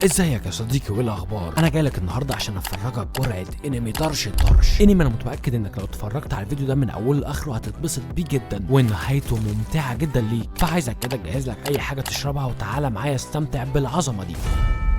ازيك يا صديقي وايه الاخبار؟ انا جاي لك النهارده عشان افرجك جرعة انمي طرش الطرش. انمي انا متاكد انك لو اتفرجت على الفيديو ده من اوله لاخره هتتبسط بيه جدا، ونهايته ممتعة جدا ليك. فعايزك كده تجهز لك اي حاجة تشربها وتعالى معايا استمتع بالعظمة دي.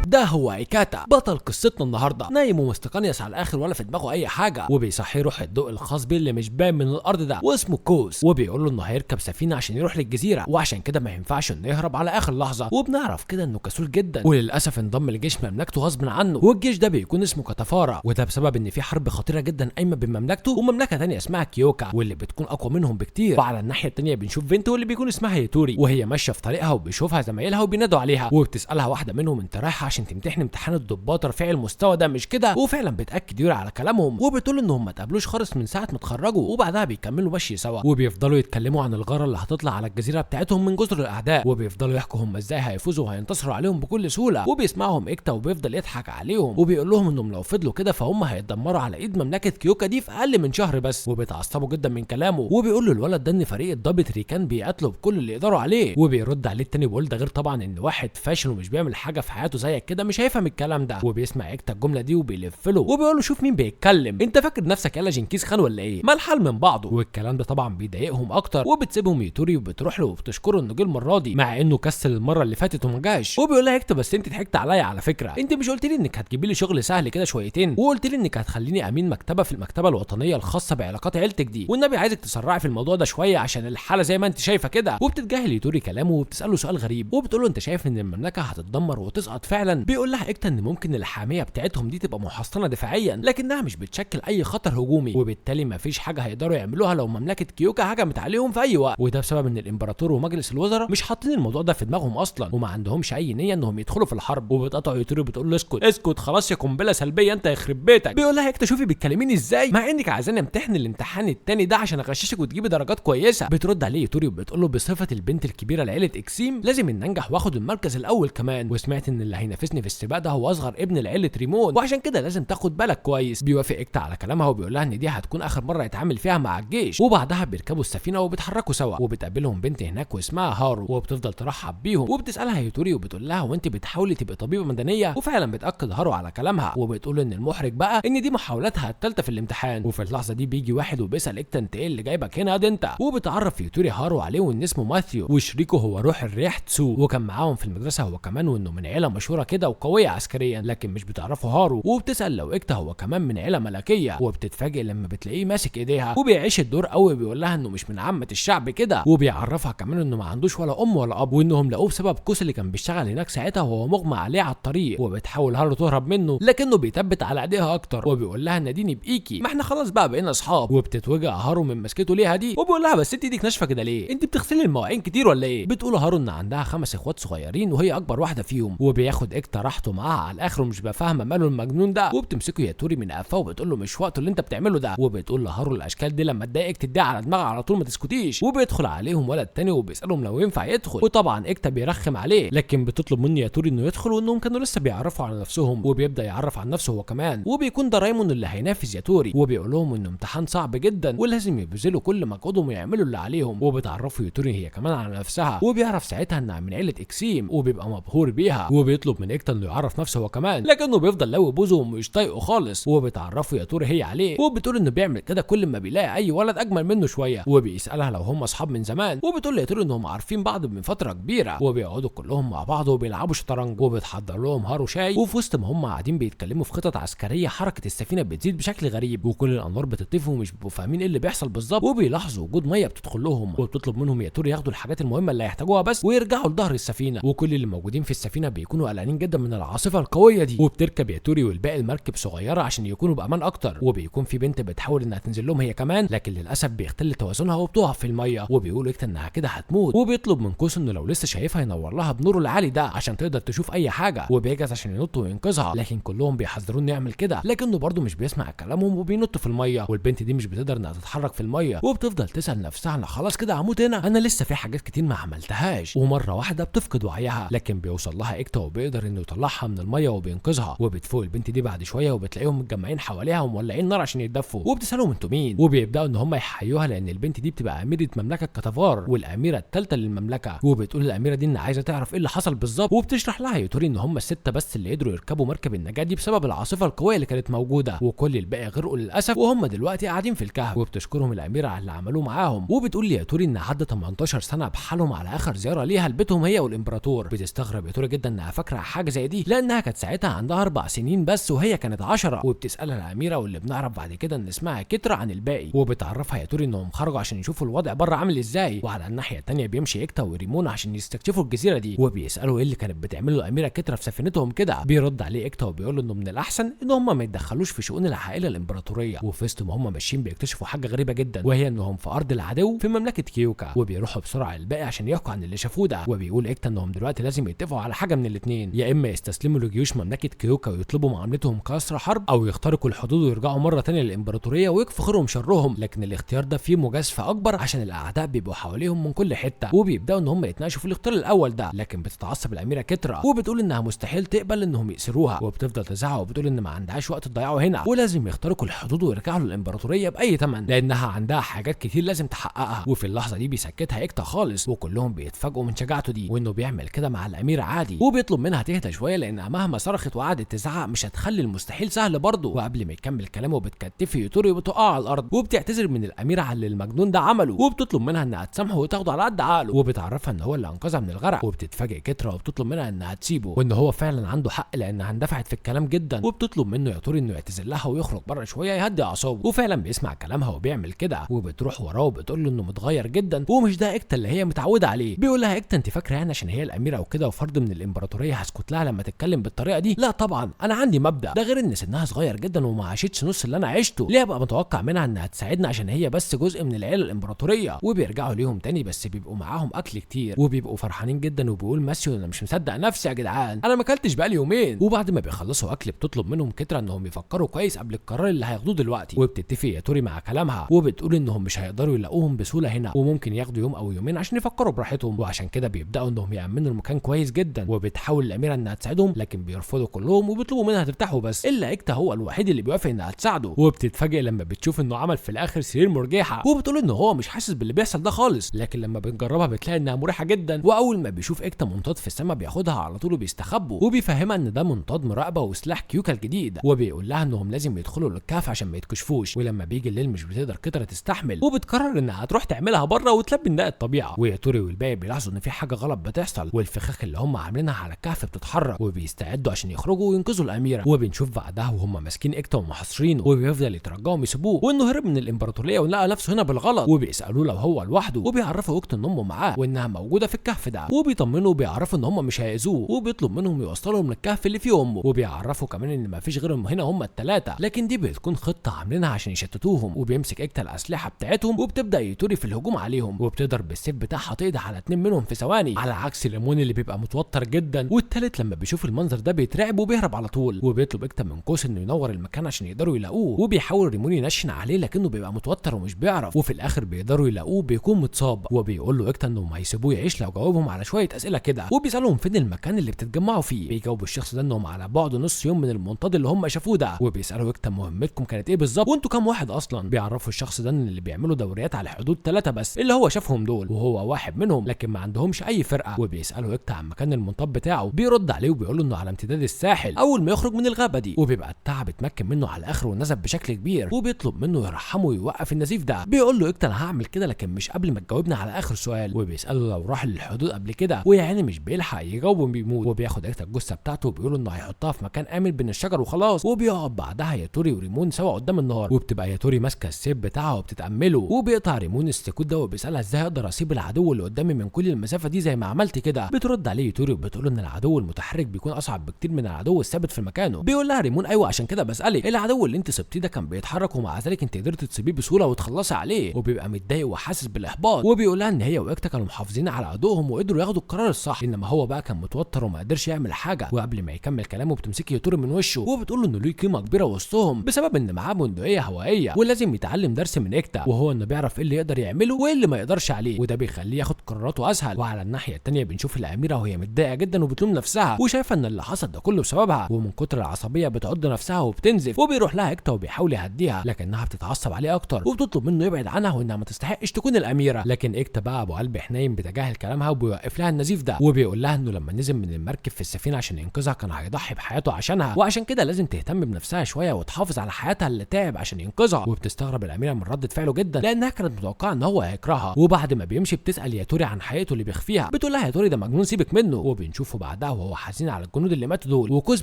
ده هو ايكاتا بطل قصتنا النهارده، نايم ومستقنيس على الاخر ولا في دماغه اي حاجة، وبيصحيه روح الضوء الخاص بيه اللي مش باين من الارض ده واسمه كوس، وبيقول له انه هيركب سفينة عشان يروح للجزيرة، وعشان كده ما ينفعش انه يهرب على اخر لحظة. وبنعرف كده انه كسول جدا، وللاسف انضم لجيش مملكته غصب عنه، والجيش ده بيكون اسمه كتافارا، وده بسبب ان في حرب خطيرة جدا قايمة بين مملكته ومملكه ثانية اسمها كيوكا، واللي بتكون اقوى منهم بكتير. وعلى الناحية الثانية بنشوف بنته واللي بيكون اسمها يوتوري، وهي ماشية في طريقها وبيشوفها زمايلها وبينادوا عليها، وبتسالها واحدة منهم انت رايحة عشان تمتحن امتحان الضباط رفيع المستوى ده مش كده؟ وفعلا بتاكد يوري على كلامهم، وبتقول انهم ما تقابلوش خالص من ساعة ما اتخرجوا. وبعدها بيكملوا مشي سوا، وبيفضلوا يتكلموا عن الغارة اللي هتطلع على الجزيرة بتاعتهم من جزر الاعداء، وبيفضلوا يحكوا هم ازاي هيفوزوا وهينتصروا عليهم بكل سهولة. وبيسمعهم اكتا وبيفضل يضحك عليهم، وبيقول لهم انهم لو فضلوا كده فهم هيتدمروا على ايد مملكة كيوكا دي في اقل من شهر بس. وبيتعصبوا جدا من كلامه، وبيقول له الولد ده ان فريق الضابط ريكان بيقاتلوا بكل اللي يقدروا عليه. وبيرد عليه التاني بيقول ده غير طبعا ان واحد فاشل ومش بيعمل حاجة في حياته زيك كده مش هيفهم الكلام ده. وبيسمع اكتا الجملة دي وبيلف له وبيقول له شوف مين بيتكلم، انت فاكر نفسك يالا جنكيز خان ولا ايه؟ ما الحال من بعضه. والكلام ده طبعا بيضايقهم اكتر، وبتسيبهم يوتوري وبتروح له وبتشكره انه جه المرة دي مع انه كسل المرة اللي فاتت وما جاش. وبيقول لها اكتا بس انت ضحكت عليا على فكرة، انت مش قلت لي انك هتجيبي لي شغل سهل كده شويتين، وقلت لي انك هتخليني امين مكتبه في المكتبة الوطنية الخاصة بعلاقات عيلتك دي، والنبي عايزك تسرعي في الموضوع ده شوية عشان الحالة زي ما انت شايفه كده. وبتتجاهل يوتوري كلامه وبتساله سؤال غريب، وبتقول له انت شايف ان المملكة هتتدمر وتسقط فعلا؟ بيقول لها اكتا ان ممكن الحامية بتاعتهم دي تبقى محصنة دفاعيا لكنها مش بتشكل اي خطر هجومي، وبالتالي مفيش حاجة هيقدروا يعملوها لو مملكة كيوكا هجمت عليهم في اي وقت. وده بسبب ان الامبراطور ومجلس الوزراء مش حاطين الموضوع ده في دماغهم اصلا، وما عندهمش اي نيه انهم يدخلوا في الحرب. وبتقطع يوتوري وبتقول له اسكت اسكت خلاص يا قنبلة سلبية انت يخرب بيتك. بيقول لها اكتا شوفي بتكلميني ازاي مع انك عايزاني امتحن الامتحان التاني ده عشان اغششك وتجيبي درجات كويسة. بترد عليه يوتوري وبتقول له بصفة البنت الكبيرة لعيلة اكسيم لازم ان انجح واخد المركز الاول كمان، وسمعت ان اللي هينافسني في السباق ده هو اصغر ابن لعيلة ريمون، وعشان كده لازم تاخد بالك كويس. بيوافق اكتا على كلامها وبيقول لها ان دي هتكون اخر مرة يتعامل فيها مع الجيش. وبعدها بيركبوا السفينة وبيتحركوا سوا، وبتقابلهم بنت هناك واسمها هارو، وبتفضل ترحب بيهم. وبتسالها يوتوري وبتقول لها وانت بتحاولي تبقي طبيبه مدنية؟ وفعلا بتاكد هارو على كلامها، وبتقول ان المحرج بقى ان دي محاولاتها الثالثة في الامتحان. وفي اللحظة دي بيجي واحد وبيسال اكتا انت ايه اللي جايبك هنا ده انت؟ وبتعرف يوتوري هارو عليه وان اسمه ماثيو، وشريكه هو روح الريح تسو، وكان معاهم في المدرسة هو كمان، وانه من عيله مشهورة كده وقويه عسكريا، لكن مش بتعرفه هارو. وبتسال لو اكتا هو كمان من عيله ملكية، وبتتفاجئ لما بتلاقيه ماسك ايديها وبيعيش الدور قوي، بيقول لها انه مش من عامة الشعب كده، وبيعرفها كمان انه ما عندوش ولا ام ولا اب، وانهم لقوه بسبب كوس اللي كان بيشتغل هناك ساعتها وهو مغمى عليه على الطريق. وبتحاول هارو تهرب منه لكنه بيثبت على ايديها اكتر، وبيقول لها ناديني بايكي، ما احنا خلاص بقى بقينا اصحاب. وبتتوجع هارو من مسكته ليها دي، وبيقول لها بس انت ايدك ناشفة كده ليه؟ انت بتغسلي المواعين كتير ولا ايه؟ بتقول هارو ان عندها 5 اخوات صغيرين وهي اكبر واحدة فيهم. وبياخد اكتا راحته معاها على الاخر ومش بقى فاهمه ماله المجنون ده، وبتمسكه ياتوري من قفاه وبتقول له مش وقته اللي انت بتعمله ده. وبتقول لهارو الاشكال دي لما تضايقك تديها على دماغها على طول ما تسكتيش. وبيدخل عليهم ولد تاني وبيسالهم لو ينفع يدخل، وطبعا اكتا بيرخم عليه، لكن بتطلب منه ياتوري انه يدخل، وانهم كانوا لسه بيعرفوا على نفسهم. وبيبدا يعرف عن نفسه هو كمان، وبيكون ده رايمون اللي هينافس ياتوري، وبيقول لهم انه امتحان صعب جدا ولازم يبذلوا كل مجهودهم ويعملوا اللي عليهم. وبتعرفوا ياتوري هي كمان على نفسها، وبيعرف ساعتها انها من عيله اكسيم، وبيبقى مبهور بيها، وبيطلب من اكتا انه يعرف نفسه هو كمان، لكنه بيفضل لوي بوزه ومش طايقة خالص. وبتعرفوا ياتوري هي عليه، وبتقول انه بيعمل كده كل ما بيلاقي اي ولد اجمل منه شوية. وبيسالها لو هم اصحاب من زمان، وبتقول لياتوري انهم عارفين بعض من فترة كبيرة، وبيقعدوا كلهم مع بعض وبيلعبوا شطرنج، وبتحضر لهم هارو شاي. وفي وسط ما هم قاعدين بيتكلموا في خطط عسكرية، حركة السفينة بتزيد بشكل غريب، وكل الانوار بتطفي ومش بيبقوا فاهمين ايه اللي بيحصل بالظبط. وبيلاحظوا وجود مية بتدخل لهم، وبتطلب منهم ياتوري ياخدوا الحاجات المهمة اللي هيحتاجوها بس ويرجعوا لظهر السفينة. وكل اللي موجودين في السفينة بيكونوا قلقانين جدا من العاصفة القوية دي. وبتركب ياتوري والباقي المركب صغيرة عشان يكونوا بامان اكتر. وبيكون في بنت بتحاول انها تنزل لهم هي كمان، لكن للاسف بيختل توازنها وبتقع في المية، وبيقول اكتا انها كده هتموت. وبيطلب من كوس انه لو لسه شايفها ينور لها بنوره العالي ده عشان تقدر تشوف اي حاجة، وبيجهز عشان ينط وينقذها، لكن كلهم بيحذروه انه يعمل كده، لكنه برضه مش بيسمع كلامهم وبينط في المية. والبنت دي مش بتقدر انها تتحرك في المية، وبتفضل تسال نفسها انا خلاص كده هموت هنا، انا لسه في حاجات كتير ما عملتهاش. ومرة واحدة بتفقد وعيها، لكن بيوصل لها اكتا وبيقدر انه انه يطلعها من المية وبينقذها. وبتفوق البنت دي بعد شوية وبتلاقيهم متجمعين حواليها ومولعين نار عشان يتدفوا، وبتسالهم انتوا مين، وبيبداوا ان هم يحيوها لان البنت دي بتبقى اميره مملكة كتافار والاميره الثالثة للمملكة. وبتقول الاميرة دي ان عايزه تعرف ايه اللي حصل بالظبط، وبتشرح لها يوتوري ان هم الستة بس اللي قدروا يركبوا مركب النجاة دي بسبب العاصفة القوية اللي كانت موجودة، وكل الباقي غرقوا للاسف، وهم دلوقتي قاعدين في الكهف. وبتشكرهم الاميرة على اللي عملوه معاهم، وبتقول لياتوري ان عدى 18 سنة بحالهم على اخر زيارة ليها لبيتهم هي والامبراطور. بتستغرب ياتوري جدا انها فاكره حاجة زي دي لانها كانت ساعتها عندها 4 سنين بس وهي كانت 10. وبتسالها الاميرة واللي بنعرف بعد كده ان اسمها كترا عن الباقي، وبتعرفها ياتوري انهم خرجوا عشان يشوفوا الوضع بره عامل ازاي. وعلى الناحية الثانية بيمشي اكتا وريمون عشان يستكشفوا الجزيرة دي، وبيسالوا ايه اللي كانت بتعمله الاميرة كترا في سفينتهم كده. بيرد عليه اكتا وبيقول له انه من الاحسن ان هم ما يتدخلوش في شؤون العائلة الامبراطورية. وفي وسط ما هم ماشيين بيكتشفوا حاجة غريبة جدا، وهي انهم في ارض العدو في مملكة كيوكا، وبيروحوا بسرعة للباقي عشان يحكوا عن اللي شافوه ده. وبيقول اكتا انهم دلوقتي لازم يتفقوا على حاجة من الاثنين، يا اما يستسلموا لجيوش مملكة كيوكا ويطلبوا معاملتهم كاسر حرب، او يخترقوا الحدود ويرجعوا مرة ثانية للامبراطوريه ويكفوا خيرهم شرهم. لكن الاختيار ده فيه مجازفة اكبر عشان الاعداء بيبقوا حواليهم من كل حتة، وبيبداوا ان هم يتناقشوا في الاختيار الاول ده. لكن بتتعصب الاميرة كترا وبتقول انها مستحيل تقبل انهم يأسروها، وبتفضل تزعق وبتقول ان ما عندهاش وقت تضيعه هنا، ولازم يخترقوا الحدود ويرجعوا للامبراطوريه باي ثمن لانها عندها حاجات كتير لازم تحققها. وفي اللحظة دي بيسكتها اكتا خالص، وكلهم بيتفاجئوا من شجاعته دي وانه بيعمل كده مع الاميرة عادي، وبيطلب منها تهدى شوية لانها مهما صرخت وقعدت تزعق مش هتخلي المستحيل سهل برضه. وقبل ما يكمل كلامه بتكتفي يوتوري وبتقع على الارض، وبتعتذر من الاميرة على اللي المجنون ده عمله، وبتطلب منها انها تسامحه وتاخده على قد عقله، وبتعرفها ان هو اللي انقذها من الغرق. وبتتفاجئ كترا وبتطلب منها انها تسيبه وان هو فعلا عنده حق لانها اندفعت في الكلام جدا، وبتطلب منه يوتوري انه يعتذر لها ويخرج بره شوية يهدي اعصابه، وفعلا بيسمع كلامها وبيعمل كده. وبتروح وراه وبتقول له انه متغير جدا ومش ده اكتا اللي هي متعوده عليه. بيقول لها اكتا انت فاكره يعني عشان هي الاميرة وكده وفرد من الامبراطورية هسكت لها لما تتكلم بالطريقة دي؟ لا طبعا انا عندي مبدا، ده غير ان سنها صغير جدا وما عاشتش نص اللي انا عشته، ليه ابقى متوقع منها انها تساعدنا عشان هي بس جزء من العيلة الامبراطورية؟ وبيرجعوا ليهم تاني بس بيبقوا معاهم اكل كتير وبيبقوا فرحانين جدا، وبيقول ماسيو انا مش مصدق نفسي يا جدعان، انا ما اكلتش بقالي يومين. وبعد ما بيخلصوا اكل بتطلب منهم كترا انهم يفكروا كويس قبل القرار اللي هياخدوه دلوقتي، وبتتفق ياتوري مع كلامها وبتقول انهم مش هيقدروا يلاقوهم بسهولة هنا وممكن ياخدوا يوم او يومين عشان يفكروا براحتهم، وعشان كده بيبداوا انهم يامنوا المكان كويس جدا. وبتحاول الاميرة انها تساعدهم لكن بيرفضوا كلهم وبيطلبوا منها ترتاحوا بس، الا اكتا هو الوحيد اللي بيوافق انها تساعده. وبتتفاجئ لما بتشوف انه عمل في الاخر سرير مرجحه، وبتقول ان هو مش حاسس باللي بيحصل ده خالص، لكن لما بنجربها بتلاقي انها مريحه جدا. واول ما بيشوف اكتا منطاد في السماء بياخدها على طول وبيستخبوا، وبيفهمها ان ده منطاد مراقبة وسلاح كيوكا الجديد، وبيقول لها انهم لازم يدخلوا للكهف عشان ما يتكشفوش. ولما بيجي الليل مش بتقدر كترا تستحمل، وبتقرر انها هتروح تعملها بره وتلبي نداء الطبيعة. وياتوري والباقي بيلاحظوا ان في حاجة غلط بتحصل، والفخاخ اللي هم عاملينها على الكهف بتتحرك، وبيستعدوا عشان يخرجوا وينقذوا الاميرة. وبنشوف بعدها وهم ماسكين اكتا ومحاصرينه، وبيفضل يترجاهم يسيبوه وانه هرب من الامبراطورية ولقى نفسه هنا بالغلط، وبيسالوه لو هو لوحده، وبيعرفوا اكتا ان امه معاه وانها موجودة في الكهف ده، وبيطمنوا وبيعرفوا ان هم مش هيأذوه، وبيطلب منهم يوصلهم للكهف اللي فيه امه، وبيعرفوا كمان ان مفيش غيرهم هنا هم الثلاثة، لكن دي بتكون خطه عاملينها عشان يشتتوهم. وبيمسك اكتا الاسلحة بتاعتهم وبتبدا يتوري في الهجوم عليهم، وبتقدر بالسيف بتاعها تقضي على 2 منهم في ثواني، على عكس ليمون اللي بيبقى متوتر جدا، والثالث لما بيشوف المنظر ده بيترعب وبيهرب على طول. وبيطلب اكتا من كوس انه ينور المكان عشان يقدروا يلاقوه، وبيحاول ريمون ينشن عليه لكنه بيبقى متوتر ومش بيعرف، وفي الاخر بيقدروا يلاقوه بيكون متصاب. وبيقول له اكتا انهم هيسيبوه يعيش لو جاوبهم على شوية اسئلة كده، وبيسالهم فين المكان اللي بتتجمعوا فيه. بيجاوب الشخص ده انهم على بعد نص يوم من المنطاد اللي هم شافوه ده، وبيسالوا اكتا مهمتكم كانت ايه بالظبط وانتوا كام واحد اصلا. بيعرفوا الشخص ده ان اللي بيعملوا دوريات على حدود 3 بس اللي هو شافهم دول وهو واحد منهم، لكن ما عندهمش اي فرقه. وبيسالوا اكتا عن مكان المنطاد بتاعه، بيرد عليه وبيقول له انه على امتداد الساحل اول ما يخرج من الغابة دي، وبيبقى التعب اتمكن منه على الاخر ونزف بشكل كبير، وبيطلب منه يرحمه ويوقف النزيف ده. بيقول له اكتا انا هعمل كده لكن مش قبل ما تجاوبنا على اخر سؤال، وبيساله لو راح للحدود قبل كده، ويعني مش بيلحق يجاوب وبيموت. وبياخد اكتا الجثة بتاعته وبيقول انه هيحطها في مكان امن بين الشجر وخلاص. وبيقعد بعدها ياتوري وريمون سوا قدام النار، وبتبقى ياتوري ماسكه السيف بتاعها وبتتامله، وبيقطع ريمون السكوت ده وبيسالها ازاي اقدر اسيب العدو اللي قدامي من كل المسافة دي زي ما عملت كده. بترد عليه ياتوري وبتقول ان العدو المتحرك بيكون اصعب بكتير من العدو الثابت في مكانه. بيقول لها ريمون ايوه عشان كده بسالك، العدو اللي انت سبتيه ده كان بيتحرك ومع ذلك انت قدرت تسيبيه بسهولة وتخلصي عليه. وبيبقى متضايق وحاسس بالاحباط، وبيقول لها ان هي واكتا كانوا محافظين على عدوهم وقدروا ياخدوا القرار الصح، انما هو بقى كان متوتر وما قدرش يعمل حاجة. وقبل ما يكمل كلامه بتمسكي ياتوري من وشه وبتقول له انه ليه قيمة كبيرة وسطهم بسبب ان معاه بندقية هوائية ولازم يتعلم درس من اكتا، وهو انه بيعرف ايه اللي يقدر يعمله وايه اللي ما يقدرش عليه، وده بيخليه ياخد قراراته اسهل. وعلى الناحية الثانية بنشوف الاميرة وهي متضايقة جدا وبتلوم نفسها نفسها وشايفه ان اللي حصل ده كله بسببها، ومن كتر العصبية بتعض نفسها وبتنزف. وبيروح لها اكتا وبيحاول يهديها، لكنها بتتعصب عليه اكتر وبتطلب منه يبعد عنها وانها ما تستحقش تكون الاميرة. لكن اكتا بقى ابو قلب حنين بيتجاهل كلامها وبيوقف لها النزيف ده، وبيقول لها انه لما نزل من المركب في السفينة عشان ينقذها كان هيضحي بحياته عشانها، وعشان كده لازم تهتم بنفسها شوية وتحافظ على حياتها اللي تعب عشان ينقذها. وبتستغرب الاميرة من رده فعله جدا لانها كانت متوقعه ان هو هيكرهها. وبعد ما بيمشي بتسال ياتوري عن حقيقته اللي بيخفيها، بتقول لها ياتوري ده مجنون سيبك منه. وبنشوفه بعدها وهو حزين على الجنود اللي ماتوا دول، وكوز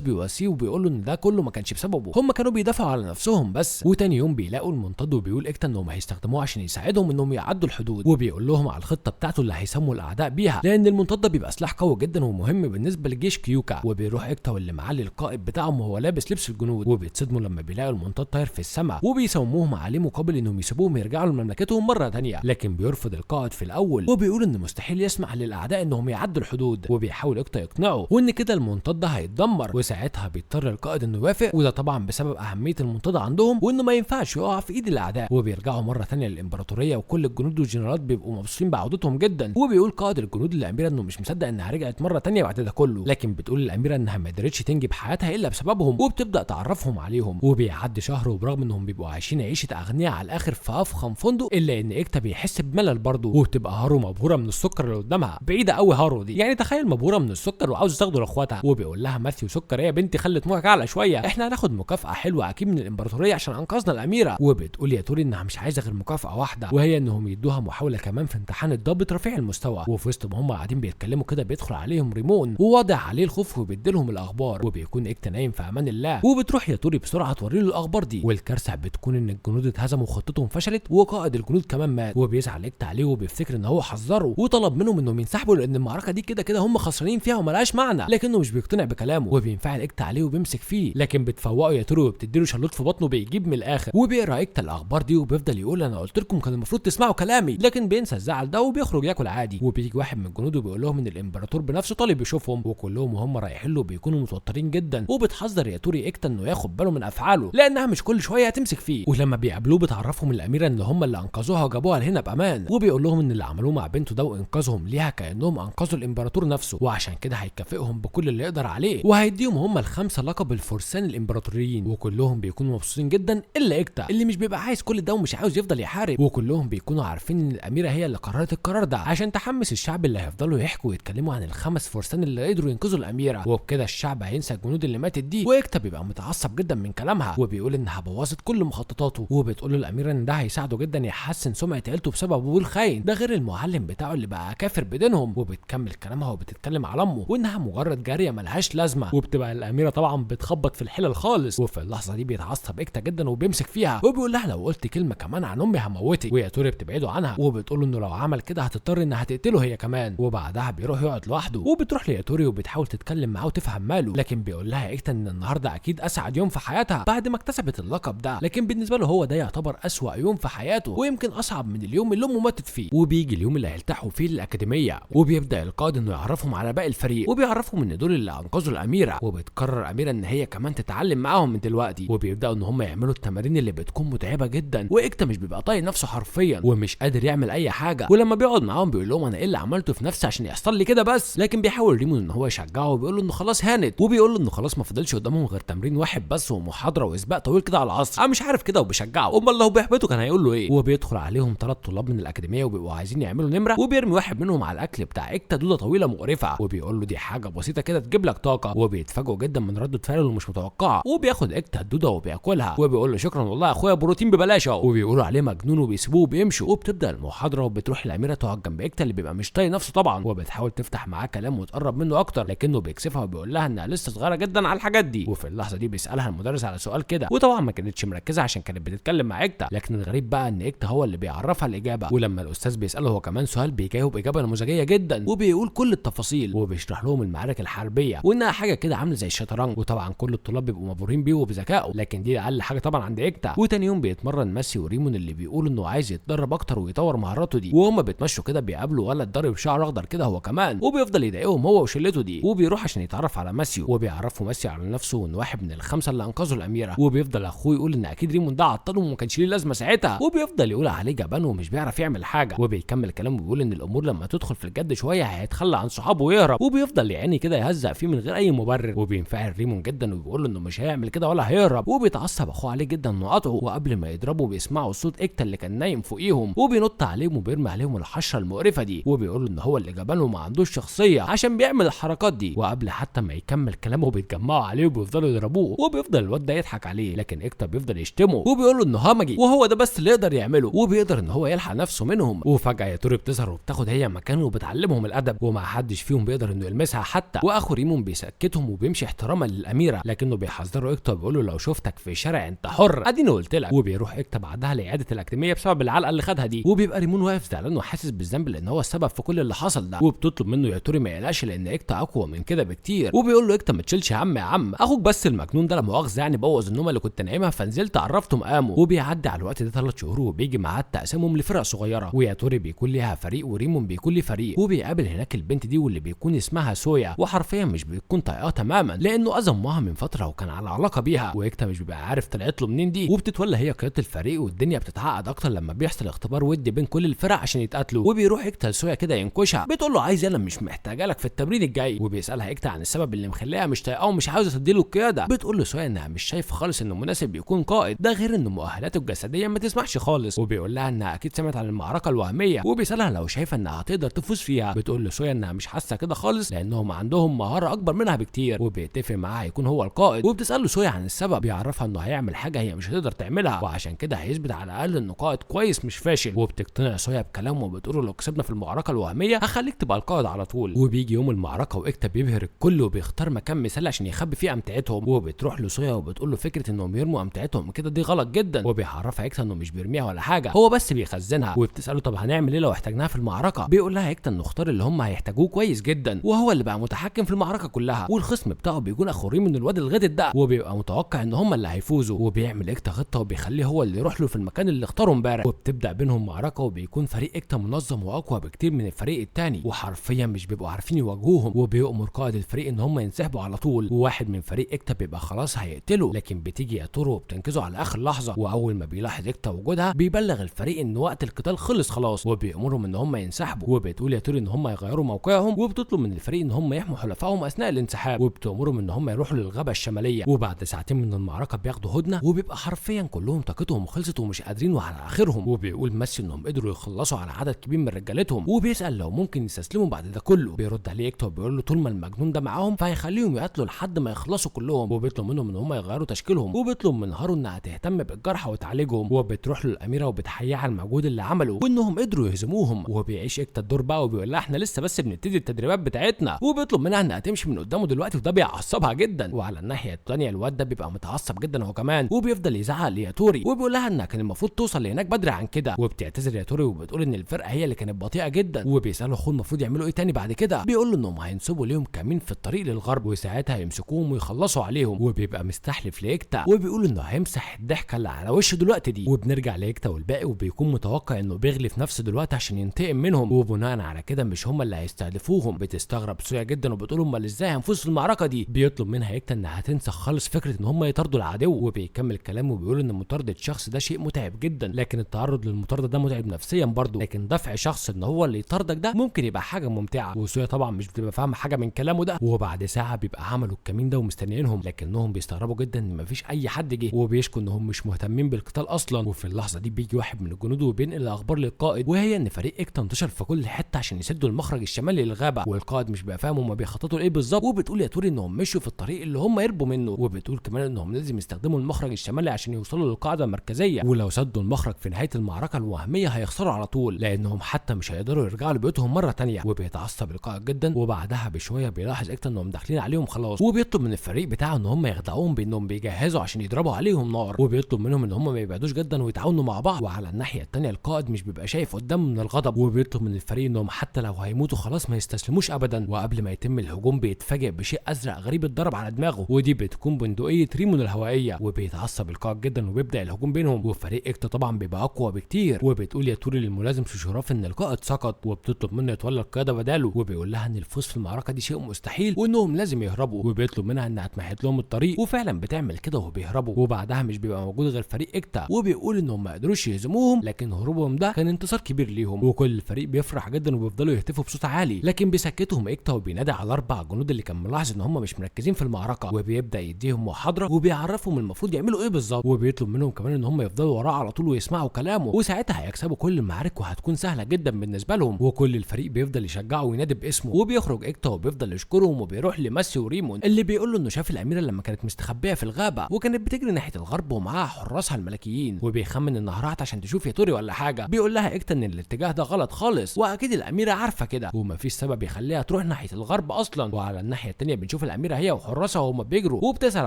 بيواسيه وبيقول له ان ده كله ما كانش بسببه، هم كانوا بيدافعوا على نفسهم بس. وتاني يوم بيلاقوا المنطاد وبيقول اكتا انهم هيستخدموه عشان يساعدهم انهم يعدوا الحدود، وبيقول لهم على الخطة بتاعته اللي هيسموا الاعداء بيها، لان المنطاد ده بيبقى سلاح قوي جدا ومهم بالنسبة لجيش كيوكا. وبيروح اكتا واللي معاه للقائد بتاعهم وهو لابس لبس الجنود، وبيتصدموا لما بيلاقوا المنطاد طاير في السماء، وبيسموهم عليه مقابل انهم يسيبوهم يرجعوا لمملكتهم مرة ثانية. لكن بيرفض القائد في الاول وبيقول ان مستحيل يسمح للاعداء انهم يعدوا الحدود، وبيحاول اكتا يقنعه وان كده المنطاد ده هيتدمر، وساعتها بيضطر القائد انه يوافق، وده طبعا بسبب اهمية المنطاد عندهم وانه ما ينفعش يقع في ايد الاعداء. وبيرجعوا مرة ثانية للامبراطوريه وكل الجنود والجنرالات بيبقوا مبسوطين بعودتهم جدا. وبيقول قائد الجنود للاميره انه مش مصدق انها رجعت مرة ثانية بعد ده كله، لكن بتقول الاميرة انها ما قدرتش تنجي بحياتها الا بسببهم، وبتبدا تعرفهم عليهم. وبيعدي شهر، وبرغم انهم بيبقوا عايشين عيشه اغنياء على الاخر في افخم فندق، الا ان اكتا بيحس بملل برضه، وبتبقى هارو مبهوره من السكر اللي قدامها. بعيدة قوي هارو دي، يعني تخيل مبهوره من السكر وعاوزه تاخده لاخواتها. وبيقول لها ماثيو سكر ايه يا بنتي، خلي طموحك اعلى شوية، احنا هناخد مكافاة حلوة اكيد من الامبراطورية عشان انقذنا الاميرة. وبتقول يا توري انها مش عايزه غير مكافاة واحدة، وهي انهم يدوها محاولة كمان في امتحان الضابط رفيع المستوى. وفي وسط ما هم قاعدين بيتكلموا كده بيدخل عليهم ريمون وواضع عليه الخوف وبيديلهم الاخبار، وبيكون اكتا نايم في امان الله. وبتروح يا توري بسرعة توري له الاخبار دي، والكارثه بتكون ان الجنود اتهزموا وخطتهم فشلت وقائد الجنود كمان مات. وبيزعل اكتا عليه وبيفتكر ان هو حذره وطلب منهم انهم ينسحبوا لان المعركة دي كده كده هم خسرانين فيها وملهاش معنى، لكنه مش بيقتنع بكلامه وبينفعل اكتا عليه وبيمسك فيه، لكن بتفوقه يا توري وبتديله شلوت في بطنه بيجيب من الاخر. وبيقرا اكتا الاخبار دي وبيفضل يقول انا قلت لكم كان المفروض تسمعوا كلامي، لكن بينسى الزعل ده وبيخرج ياكل عادي. وبيجي واحد من جنوده بيقول لهم ان الامبراطور بنفسه طالب يشوفهم، وكلهم وهم رايحين له بيكونوا متوترين جدا. وبتحذر يا توري اكتا انه ياخد باله من افعاله لانها مش كل شوية هتمسك فيه. ولما بيقابلوه بتعرفهم الاميرة ان هم اللي انقذوها وجابوها لهنا بامان، وبيقول لهم ان اللي عملوه مع بنته ده وانقاذهم ليها كانهم انقذوا الامبراطور نفسه، وعشان كده هيكافئهم بكل اللي يقدر عليه وهيديهم هم الخمسة لقب الفرسان الامبراطوريين. وكلهم بيكونوا مبسوطين جدا الا اكتا اللي مش بيبقى عايز كل ده ومش عاوز يفضل يحارب. وكلهم بيكونوا عارفين ان الاميرة هي اللي قررت القرار ده عشان تحمس الشعب اللي هيفضلوا يحكوا ويتكلموا عن الخمس فرسان اللي قدروا ينقذوا الاميرة، وبكده الشعب هينسى الجنود اللي ماتت دي. واكتا بيبقى متعصب جدا من كلامها وبيقول انها بوظت كل مخططاته، وبتقول له الاميرة ان ده هيساعده جدا يحسن سمعه عيلته بسبب ابوه الخاين ده، غير المعلم بتاعه اللي بقى كافر بدينهم. وبتكمل كلامها وبتتكلم على امه وانها مجرد جارية ملهاش لازمه، وبتبقى الاميرة طبعا بتخبط في الحلل خالص. وفي اللحظة دي بيتعصب اكتا جدا وبيمسك فيها وبيقول لها لو قلت كلمة كمان عن امي هموتك. ويا توري بتبعده عنها وبتقول له انه لو عمل كده هتضطر انها هتقتله هي كمان. وبعدها بيروح يقعد لوحده، وبتروح لياتوري وبتحاول تتكلم معاه وتفهم ماله، لكن بيقول لها اكتا ان النهارده اكيد اسعد يوم في حياتها بعد ما اكتسبت اللقب ده، لكن بالنسبة له هو ده يعتبر اسوأ يوم في حياته ويمكن اصعب من اليوم اللي امه ماتت فيه. وبيجي اليوم اللي هيلتحقوا فيه للاكاديميه، وبيبدا القائد انه يعرفهم على باقي الفريق وبيعرفهم ان دول اللي انقذوا الاميرة، وبتقرر اميره ان هي كمان تتعلم معاهم من دلوقتي. وبيبداوا ان هم يعملوا التمارين اللي بتكون متعبة جدا، واكتا مش بيبقى طايق نفسه حرفيا ومش قادر يعمل اي حاجة. ولما بيقعد معاهم بيقول لهم انا ايه اللي عملته في نفسي عشان يحصل لي كده بس، لكن بيحاول ريمون ان هو يشجعه وبيقول له انه خلاص هانت، وبيقول له انه خلاص ما فضلش قدامهم غير تمرين واحد بس ومحاضره وسباق طويل كده على العصر. انا مش عارف كده وبيشجعه، امال لو بيحبطه كان هيقول له ايه؟ وبيدخل عليهم 3 طلاب من الاكاديمية وبيبقوا عايزين يعملوا نمره، وبيرمي واحد منهم على الاكل بتاع اكتا دوده طويلة مقرفة، وبيقول له دي حاجة بسيطة كده تجيب لك طاقة. وبيتفاجئوا جدا من رده فعله اللي مش متوقعه، وبياخد اكتا الدودة وبياكلها وبيقول له شكرا والله يا اخويا بروتين ببلاش اهو، وبيقولوا عليه مجنون وبيسيبوه وبيمشوا. وبتبدا المحاضرة وبتروح الاميرة تقعد جنب اكتا اللي بيبقى مش طايق نفسه طبعا، وبتحاول تفتح معاه كلام وتقرب منه اكتر، لكنه بيكسفها وبيقول لها انها لسه صغيرة جدا على الحاجات دي. وفي اللحظة دي بيسالها المدرس على سؤال كده، وطبعا ما كانتش مركزه عشان كانت بتتكلم مع اكتا، لكن الغريب بقى ان اكتا هو اللي بيعرفها الاجابة. ولما الاستاذ بيساله هو كمان سؤال بيجاوب اجابه نموذجيه جدا وبيقول كل التفاصيل، وبيشرح لهم المعارك الحربية وانها حاجة كده عامله زي الشطرنج، وطبعا كل الطلاب بيبقوا مبهورين بيه وبذكائه، لكن دي اقل حاجة طبعا عند اكتا. وتاني يوم بيتمرن ماسي وريمون اللي بيقول انه عايز يتدرب اكتر ويطور مهاراته دي، وهما بيتمشوا كده بيقابلوا ولد ضارب شعر اخضر كده هو كمان، وبيفضل يضايقهم هو وشلته دي. وبيروح عشان يتعرف على ماسيو، وبيعرفوا ماسيو على نفسه وانه واحد من الخمسة اللي انقذوا الاميرة، وبيفضل اخوه يقول ان اكيد ريمون ده عطله وما كانش ليه لازمه ساعتها، وبيفضل يقول عليه جبان ومش بيعرف يعمل حاجة. وبيكمل كلامه وبيقول ان الامور لما تدخل في الجد شوية هيتخلى عن صحابه ويهرب، وبيفضل يعن عيني كده يهزق فيه من غير اي مبرر. وبينفعل ريمون جدا وبيقول له انه مش هيعمل كده ولا هيهرب، وبيتعصب اخوه عليه جدا وقطعه. وقبل ما يضربه بيسمعوا صوت اكتا اللي كان نايم فوقيهم، وبينط عليهم وبيرمي عليهم الحشرة المقرفه دي، وبيقول له ان هو اللي جبان وما عندوش شخصية عشان بيعمل الحركات دي. وقبل حتى ما يكمل كلامه بيتجمعوا عليه وبيفضلوا يضربوه، وبيفضل الواد ده يضحك عليه، لكن اكتا بيفضل يشتمه وبيقول له انه همجي وهو ده بس اللي يقدر يعمله، وبيقدر ان هو يلحق نفسه منهم. وفجاة ياتوري بتظهر وبتاخد هي مكانه وبتعلمهم الادب، وما حدش فيهم بيقدر انه يلمسها حتى. واخو ريمون بيسكتهم وبيمشي احتراما للاميره، لكنه بيحذره اكتا وبيقول له لو شفتك في شارع انت حر، اديني قلت لك. وبيروح اكتا بعدها لعياده الاكاديمية بسبب العلقة اللي خدها دي، وبيبقى ريمون واقف زعلان وحاسس بالذنب لان هو السبب في كل اللي حصل ده. وبتطلب منه ياتوري ما يقلقش لان اكتا اقوى من كده بكتير، وبيقول له اكتا ما تشيلش هم يا عم، اخوك بس المجنون ده لا مؤاخذة يعني بوظ النومة اللي كنت نايمها فنزلت عرفته مقامه. وبيعدي على الوقت ده 3 شهور، وبيجي ميعاد تقسيمهم لفرق صغيرة، وياتوري بيكون ليها فريق وريمون بيكون ليه فريق. وبيقابل هناك البنت دي واللي بيكون اسمها سويا، وحرفيا مش بتكون طايقاه تماما لانه اذى امها من فترة وكان على علاقة بيها، واكتا مش بيبقى عارف طلعت له منين دي. وبتتولى هي قيادة الفريق، والدنيا بتتعقد اكتر لما بيحصل اختبار ودي بين كل الفرق عشان يتقاتلوا. وبيروح اكتا لسويا كده ينكشها، بتقول له عايز انا مش محتاجه لك في التمرين الجاي. وبيسالها اكتا عن السبب اللي مخليها مش طايقاه ومش عاوزه تديله القيادة، بتقول له سويا انها مش شايفه خالص انه مناسب يكون قائد، ده غير انه مؤهلاته الجسدية ما تسمحش خالص. وبيقول لها انها اكيد سمعت عن المعركة الوهمية، وبيسالها لو شايفه انها هتقدر تفوز فيها، بتقول له سويا انها مش حاسه كده خالص لانهم عندهم مهارة اكبر منها بكتير، وبيتفق معاها يكون هو القائد. وبتساله سويا عن السبب، بيعرفها انه هيعمل حاجة هي مش هتقدر تعملها، وعشان كده هيثبت على الاقل انه قائد كويس مش فاشل. وبتقتنع سويا بكلامه وبتقول له لو كسبنا في المعركة الوهمية هخليك تبقى القائد على طول. وبيجي يوم المعركة واكتا بيبهر الكل وبيختار مكان مثالي عشان يخبي فيه امتعتهم. وبتروح له سويا وبتقول له فكرة انهم يرموا امتعتهم كده دي غلط جدا، وبيعرفها اكتا انه مش بيرميها ولا حاجة، هو بس بيخزنها. وبتساله طب هنعمل ايه لو احتاجناها في المعركة، بيقول لها اكتا انه اختار اللي هم هيحتاجوه كويس جدا، وهو اللي بقى متحكم في المعركة كلها، والخصم بتاعه بيكون اخو ريمون الواد الغدد ده، وبيبقى متوقع ان هم اللي هيفوزوا. وبيعمل اكتا خطه وبيخليه هو اللي يروح له في المكان اللي اختاره امبارح، وبتبدا بينهم معركة، وبيكون فريق اكتا منظم واقوى بكتير من الفريق الثاني، وحرفيا مش بيبقوا عارفين يواجهوهم. وبيؤمر قائد الفريق ان هم ينسحبوا على طول، وواحد من فريق اكتا بيبقى خلاص هيقتله، لكن بتيجي ياتورو وبتنقذه على اخر لحظة. واول ما بيلاحظ اكتا وجودها بيبلغ الفريق ان وقت القتال خلص خلاص، وبيأمرهم ان هم ينسحبوا. وبتقول ياتوري ان هم يغيروا موقعهم، وبتطلب من الفريق ان هم يحموا حلفائهم اثناء الانسحاب، وبتأمرهم ان هم يروحوا للغابه الشمالية. وبعد ساعتين من المعركة بياخدوا هدنة، وبيبقى حرفيا كلهم طاقتهم خلصت ومش قادرين وعلى اخرهم. وبيقول ماسي انهم قدروا يخلصوا على عدد كبير من رجالتهم، وبيسأل لو ممكن يستسلموا بعد ده كله. بيرد عليه اكتا وبيقول له طول ما المجنون ده معاهم فهيخليهم يقاتلوا لحد ما يخلصوا كلهم، وبيطلب منهم ان هم يغيروا تشكيلهم، وبيطلب من هارو انها تهتم بالجرحى وتعالجهم. وبتروح له الاميرة وبتحييه على المجهود اللي عمله وانهم قدروا يهزموهم. وبيعيش اكتا الدور بقى وبيقول لها احنا لسه بس بنبتدي التدريبات بتاعتنا، وبيطلب منها انها تمشي من قدامه دلوقتي، وده بيعصبها جدا. وعلى الناحية الثانية الواد ده بيبقى متعصب جدا هو كمان، وبيفضل يزعق لياتوري وبيقول لها انها كان المفروض توصل لهناك بدري عن كده. وبتعتذر ياتوري وبتقول ان الفرقة هي اللي كانت بطيئه جدا. وبيساله اخوه المفروض يعملوا ايه تاني بعد كده، بيقول له انهم هينصبوا ليهم كمين في الطريق للغرب، وساعتها يمسكوهم ويخلصوا عليهم. وبيبقى مستحلف لاكتا وبيقول انه هيمسح الضحكة اللي على وشه دلوقتي دي. وبنرجع لاكتا والباقي، وبيكون متوقع انه بيغلي في نفسه دلوقتي عشان ينتقم منهم، وبناء على كده مش هم اللي هيستهدفوهم. بتستغرب سويا جدا وبتقول امال ازاي هنفوز في المعركة دي. بيطلب منها اكتا انها تنسى خالص فكرة ان هم يطاردوا العدو، وبيكمل كلامه وبيقول ان مطاردة شخص ده شيء متعب جدا، لكن التعرض للمطارده ده متعب نفسيا برضه، لكن دفع شخص ان هو اللي يطاردك ده ممكن يبقى حاجة ممتعة. وسويا طبعا مش بتبقى فاهمه حاجة من كلامه ده. وبعد ساعة بيبقى عملوا الكمين ده ومستنيينهم، لكنهم بيستغربوا جدا ان مفيش اي حد جه، وبيشكوا انهم مش مهتمين بالقتال اصلا. وفي اللحظة دي بيجي واحد من الجنود وبينقل الاخبار للقائد، وهي ان فريق اكتا انتشر في كل حتة عشان يسدوا المخرج الشمالي للغابه، والقائد مش بقى فاهم هما بيخططوا لايه بالظبط. وبتقول يا توري انهم مشوا في الطريق اللي هم يربوا منه، وبتقول كمان انهم لازم يستخدموا المخرج الشمالي عشان يوصلوا للقاعدة المركزية، ولو سدوا المخرج في نهاية المعركة الوهمية هيخسروا على طول، لانهم حتى مش هيقدروا يرجعوا لبيوتهم مرة ثانية. وبيتعصب القائد جدا، وبعدها بشوية بيلاحظ اكتا انهم داخلين عليهم خلاص، وبيطلب من الفريق بتاعه ان هم يخدعوهم بانهم بيجهزوا عشان يضربوا عليهم نار، وبيطلب منهم ان هم ما يبعدوش جدا ويتعاونوا مع بعض. وعلى الناحية الثانية القائد مش بيبقى شايف قدامه من الغضب، وبيطلب من الفريق انهم حتى لو هيموتوا خلاص ما يستسلموش ابدا. وقبل ما يتم الهجوم بيتفاجئ بشيء ازرق غريب اتضرب على دماغه، ودي بتكون بندقية ريمون الهوائية. وبيتعصب القائد جدا وبيبدا الهجوم بينهم، وفريق اكتا طبعا بيبقى اقوى بكتير. وبتقول يا توري للملازم شوشوراف ان القائد سقط، وبتطلب منه يتولى القيادة بداله، وبيقول لها ان الفوز في المعركة دي شيء مستحيل وانهم لازم يهربوا، وبيطلب منها انها تمهد لهم الطريق، وفعلا بتعمل كده وبيهربوا. وبعدها مش بيبقى موجود غير فريق اكتا، وبيقول انهم ما قدروش يهزموهم، لكن هروبهم ده كان انتصار كبير ليهم، وكل الفريق بيفرح جدا وبيفضلوا يهتفوا بصوت عالي، لكن بيسكتهم اكتا وبينادي وبينادي على 4 جنود اللي كان ملاحظ ان هم مش مركزين في المعركة، وبيبدا يديهم محاضرة وبيعرفهم المفروض يعملوا ايه بالظبط، وبيطلب منهم كمان ان هم يفضلوا وراه على طول ويسمعوا كلامه، وساعتها هيكسبوا كل المعارك وهتكون سهلة جدا بالنسبة لهم. وكل الفريق بيفضل يشجعه وينادي باسمه، وبيخرج اكتا وبيفضل يشكرهم، وبيروح لماسي وريمون اللي بيقول له انه شاف الاميرة لما كانت مستخبيه في الغابة وكانت بتجري ناحية الغرب ومعاها حراسها الملكيين، وبيخمن انها راحت عشان تشوف ياتوري ولا حاجة. بيقول لها اكتا ان الاتجاه ده غلط خالص واكيد الاميرة عارفه كده ومفيش سبب يخليها تروح ناحية الغرب اصلا. وعلى الناحية الثانية بنشوف الاميرة هي وحراسها وهما بيجروا، وبتسال